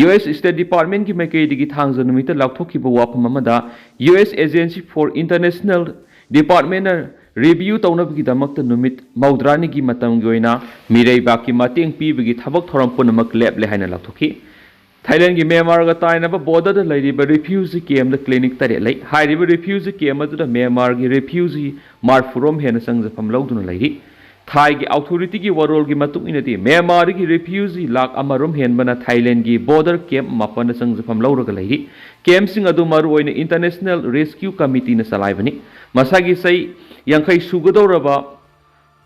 ꯌꯨ ꯑꯦꯁ ꯁ꯭ꯇꯦꯠ ꯗꯤꯄꯥꯔꯠꯃꯦꯟꯠꯀꯤ ꯃꯥꯏꯀꯩꯗꯒꯤ ꯊꯥꯡꯖ ꯅꯨꯃꯤꯠꯇ ꯂꯥꯎꯊꯣꯛꯈꯤꯕ ꯋꯥꯐꯝ ꯑꯃꯗ, U S agency for international ꯗꯤꯄꯥꯔꯠꯃꯦꯟꯠꯅ ꯔꯤꯚꯤꯌꯨ ꯇꯧꯅꯕꯒꯤꯗꯃꯛꯇ ꯅꯨꯃꯤꯠ ꯃꯧꯗ꯭ꯔꯥꯅꯤꯒꯤ ꯃꯇꯝꯒꯤ ꯑꯣꯏꯅ ꯃꯤꯔꯩꯕꯥꯛꯀꯤ ꯃꯇꯦꯡ ꯄꯤꯕꯒꯤ ꯊꯕꯛ ꯊꯧꯔꯝ ꯄꯨꯝꯅꯃꯛ ꯂꯦꯞꯂꯦ ꯍꯥꯏꯅ ꯂꯥꯎꯊꯣꯛꯈꯤ꯫ ꯊꯥꯏꯂꯦꯟꯒꯤ ꯃ꯭ꯌꯥꯟꯃꯥꯔꯒ ꯇꯥꯏꯅꯕ ꯕꯣꯔꯗꯔꯗ ꯂꯩꯔꯤꯕ ꯔꯤꯐ꯭ꯌꯨꯖꯤ ꯀꯦꯝꯞꯇ ꯀ꯭ꯂꯤꯅꯤꯛ ꯇꯔꯦꯠ ꯂꯩ꯫ ꯍꯥꯏꯔꯤꯕ ꯔꯤꯐ꯭ꯌꯨꯖꯤ ꯀꯦꯝꯞ ꯑꯗꯨꯗ ꯃ꯭ꯌꯥꯟꯃꯥꯔꯒꯤ ꯔꯤꯐ꯭ꯌꯨꯖꯤ ꯃꯔꯐꯨꯔꯣꯝ ꯍꯦꯟꯅ ꯆꯪꯖꯐꯝ ꯂꯧꯗꯨꯅ ꯂꯩꯔꯤ꯫ ꯊꯥꯏꯒꯤ ꯑꯣꯊꯣꯔꯤꯇꯤꯒꯤ ꯋꯥꯔꯣꯜꯒꯤ ꯃꯇꯨꯡ ꯏꯟꯅꯗꯤ, ꯃ꯭ꯌꯥꯟꯃꯥꯔꯗꯒꯤ ꯔꯤꯐ꯭ꯌꯨꯖꯤ ꯂꯥꯈ ꯑꯃꯔꯣꯝ ꯍꯦꯟꯕꯅ ꯊꯥꯏꯂꯦꯟꯒꯤ ꯕꯣꯔꯗꯔ ꯀꯦꯝꯞ ꯃꯥꯄꯟꯗ ꯆꯪꯖꯐꯝ ꯂꯧꯔꯒ ꯂꯩꯔꯤ꯫ ꯀꯦꯝꯞꯁꯤꯡ ꯑꯗꯨ ꯃꯔꯨꯑꯣꯏꯅ ꯏꯟꯇꯔꯅꯦꯁꯅꯦꯜ ꯔꯦꯁꯀ꯭ꯌꯨ ꯀꯃꯤꯇꯤꯅ ꯆꯂꯥꯏꯕꯅꯤ꯫ ꯃꯁꯥꯒꯤ ꯆꯍꯤ ꯌꯥꯡꯈꯩ ꯁꯨꯒꯗꯧꯔꯕ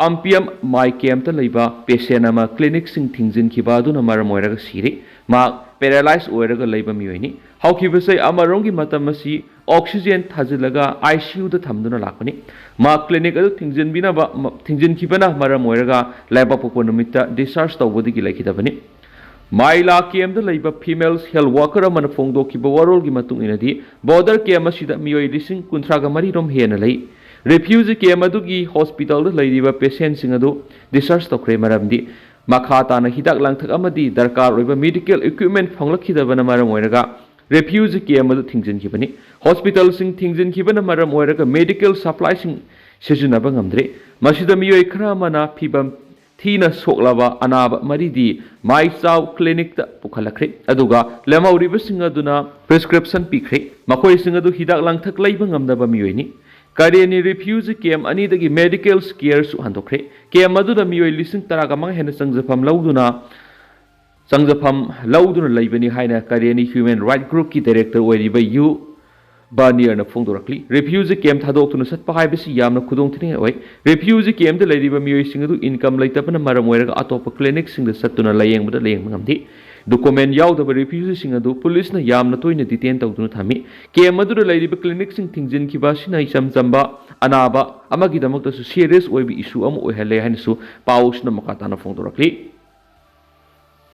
ꯑꯝꯄꯤꯌꯝ ꯃꯥꯏ ꯀꯦꯝꯞꯇ ꯂꯩꯕ ꯄꯦꯁꯦꯟ ꯑꯃ ꯀ꯭ꯂꯤꯅꯤꯛꯁꯤꯡ ꯊꯤꯡꯖꯤꯟꯈꯤꯕ ꯑꯗꯨꯅ ꯃꯔꯝ ꯑꯣꯏꯔꯒ ꯁꯤꯔꯤ꯫ ꯃꯍꯥꯛ ꯄꯦꯔꯥꯂꯥꯏꯁ ꯑꯣꯏꯔꯒ ꯂꯩꯕ ꯃꯤꯑꯣꯏꯅꯤ꯫ ꯍꯧꯈꯤꯕ ꯆꯍꯤ ꯑꯃꯔꯣꯝꯒꯤ ꯃꯇꯝ ꯑꯁꯤ ꯑꯣꯛꯁꯤꯖꯦꯟ ꯊꯥꯖꯤꯜꯂꯒ ꯑꯥꯏ ꯁꯤ ꯌꯨꯗ ꯊꯝꯗꯨꯅ ꯂꯥꯛꯄꯅꯤ꯫ ꯃꯍꯥꯛ ꯀ꯭ꯂꯤꯅꯤꯛ ꯑꯗꯨ ꯊꯤꯡꯖꯤꯟꯕꯤꯅꯕ ꯊꯤꯡꯖꯤꯟꯈꯤꯕꯅ ꯃꯔꯝ ꯑꯣꯏꯔꯒ ꯂꯩꯕꯥꯛꯄꯣꯛꯄ ꯅꯨꯃꯤꯠꯇ ꯗꯤꯁꯆꯥꯔꯖ ꯇꯧꯕꯗꯒꯤ ꯂꯩꯈꯤꯗꯕꯅꯤ꯫ ꯃꯥꯏꯂꯥ ꯀꯦꯝꯗ ꯂꯩꯕ ꯐꯤꯃꯦꯜ ꯍꯦꯜꯊ ꯋꯥꯀꯔ ꯑꯃꯅ ꯐꯣꯡꯗꯣꯛꯈꯤꯕ ꯋꯥꯔꯣꯜꯒꯤ ꯃꯇꯨꯡ ꯏꯟꯅꯗꯤ, ꯕꯣꯔꯗꯔ ꯀꯦꯝ ꯑꯁꯤꯗ ꯃꯤꯑꯣꯏ ꯂꯤꯁꯤꯡ ꯀꯨꯟꯊ꯭ꯔꯥꯒ ꯃꯔꯤ ꯔꯣꯝ ꯍꯦꯟꯅ ꯂꯩ꯫ ꯔꯤꯐ꯭ꯌꯨꯖꯤ ꯀꯦꯝ ꯑꯗꯨꯒꯤ ꯍꯣꯁꯄꯤꯇꯥꯜꯗ ꯂꯩꯔꯤꯕ ꯄꯦꯁꯦꯟꯁꯤꯡ ꯑꯗꯨ ꯗꯤꯁꯆꯥꯔꯖ ꯇꯧꯈ꯭ꯔꯦ, ꯃꯔꯝꯗꯤ ꯃꯈꯥ ꯇꯥꯅ ꯍꯤꯗꯥꯛ ꯂꯥꯡꯊꯛ ꯑꯃꯗꯤ ꯗꯔꯀꯥꯔ ꯑꯣꯏꯕ ꯃꯦꯗꯤꯀꯦꯜ ꯏꯀ꯭ꯋꯤꯞꯃꯦꯟ ꯐꯪꯂꯛꯈꯤꯗꯕꯅ ꯃꯔꯝ ꯑꯣꯏꯔꯒ ꯔꯤꯐ꯭ꯌꯨꯖꯤ ꯀꯦꯝ ꯑꯗꯨ ꯊꯤꯡꯖꯤꯟꯈꯤꯕꯅꯤ꯫ ꯍꯣꯁꯄꯤꯇꯥꯜꯁꯤꯡ ꯊꯤꯡꯖꯤꯟꯈꯤꯕꯅ ꯃꯔꯝ ꯑꯣꯏꯔꯒ ꯃꯦꯗꯤꯀꯦꯜ ꯁꯄ꯭ꯂꯥꯏꯁꯤꯡ ꯁꯤꯖꯤꯟꯅꯕ ꯉꯝꯗ꯭ꯔꯦ꯫ ꯃꯁꯤꯗ ꯃꯤꯑꯣꯏ ꯈꯔ ꯑꯃꯅ ꯐꯤꯕꯝ ꯊꯤꯅ ꯁꯣꯛꯂꯕ ꯑꯅꯥꯕ ꯃꯔꯤꯗꯤ ꯃꯥꯏꯆꯥꯎ ꯀ꯭ꯂꯤꯅꯤꯛꯇ ꯄꯨꯈꯠꯂꯛꯈ꯭ꯔꯦ, ꯑꯗꯨꯒ ꯂꯦꯝꯍꯧꯔꯤꯕꯁꯤꯡ ꯑꯗꯨꯅ ꯄ꯭ꯔꯤꯁꯀ꯭ꯔꯤꯞꯁꯟ ꯄꯤꯈ꯭ꯔꯦ꯫ ꯃꯈꯣꯏꯁꯤꯡ ꯑꯗꯨ ꯍꯤꯗꯥꯛ ꯂꯥꯡꯊꯛ ꯂꯩꯕ ꯉꯝꯗꯕ ꯃꯤꯑꯣꯏꯅꯤ꯫ ꯀꯔꯦꯟꯅꯤ ꯔꯤꯐ꯭ꯌꯨꯖꯤ ꯀꯦꯝ ꯑꯅꯤꯗꯒꯤ ꯃꯦꯗꯤꯀꯦꯜ ꯀꯦꯌꯔꯁꯨ ꯍꯟꯗꯣꯛꯈ꯭ꯔꯦ꯫ ꯀꯦꯝ ꯑꯗꯨꯗ ꯃꯤꯑꯣꯏ ꯂꯤꯁꯤꯡ ꯇꯔꯥꯒ ꯃꯉꯥ ꯍꯦꯟꯅ ꯆꯪꯖꯐꯝ ꯂꯧꯗꯨꯅ ꯆꯪꯖꯐꯝ ꯂꯧꯗꯨꯅ ꯂꯩꯕꯅꯤ ꯍꯥꯏꯅ ꯀꯔꯦꯟꯅꯤ ꯍ꯭ꯌꯨꯃꯦꯟ ꯔꯥꯏꯠ ꯒ꯭ꯔꯨꯞꯀꯤ ꯗꯥꯏꯔꯦꯛꯇꯔ ꯑꯣꯏꯔꯤꯕ ꯌꯨ ꯕꯥꯔꯅꯤꯌꯔꯅ ꯐꯣꯡꯗꯣꯔꯛꯂꯤ꯫ ꯔꯤꯐ꯭ꯌꯨꯖꯤ ꯀꯦꯝ ꯊꯥꯗꯣꯛꯇꯨꯅ ꯆꯠꯄ ꯍꯥꯏꯕꯁꯤ ꯌꯥꯝꯅ ꯈꯨꯗꯣꯡꯊꯤꯅꯤꯡꯉꯥꯏ ꯑꯣꯏ꯫ ꯔꯤꯐ꯭ꯌꯨꯖꯤ ꯀꯦꯝꯗ ꯂꯩꯔꯤꯕ ꯃꯤꯑꯣꯏꯁꯤꯡ ꯑꯗꯨ ꯏꯟꯀꯝ ꯂꯩꯇꯕꯅ ꯃꯔꯝ ꯑꯣꯏꯔꯒ ꯑꯇꯣꯞꯄ ꯀ꯭ꯂꯤꯅꯤꯛꯁꯤꯡꯗ ꯆꯠꯇꯨꯅ ꯂꯥꯌꯦꯡꯕꯗ ꯂꯥꯌꯦꯡꯕ ꯉꯝꯗꯦ꯫ ꯗꯣꯀꯨꯃꯦꯟ ꯌꯥꯎꯗꯕ ꯔꯤꯐ꯭ꯌꯨꯖꯤꯁꯤꯡ ꯑꯗꯨ ꯄꯨꯂꯤꯁꯅ ꯌꯥꯝꯅ ꯇꯣꯏꯅ ꯗꯤꯇꯦꯟ ꯇꯧꯗꯨꯅ ꯊꯝꯃꯤ꯫ ꯀꯦꯝ ꯑꯗꯨꯗ ꯂꯩꯔꯤꯕ ꯀ꯭ꯂꯤꯅꯤꯛꯁꯤꯡ ꯊꯤꯡꯖꯤꯟꯈꯤꯕ ꯑꯁꯤꯅ ꯏꯆꯝ ꯆꯝꯕ ꯑꯅꯥꯕ ꯑꯃꯒꯤꯗꯃꯛꯇꯁꯨ ꯁꯤꯔꯤꯌꯁ ꯑꯣꯏꯕ ꯏꯁꯨ ꯑꯃ ꯑꯣꯏꯍꯜꯂꯦ ꯍꯥꯏꯅꯁꯨ ꯄꯥꯎ ꯑꯁꯤꯅ ꯃꯈꯥ ꯇꯥꯅ ꯐꯣꯡꯗꯣꯔꯛꯂꯤ꯫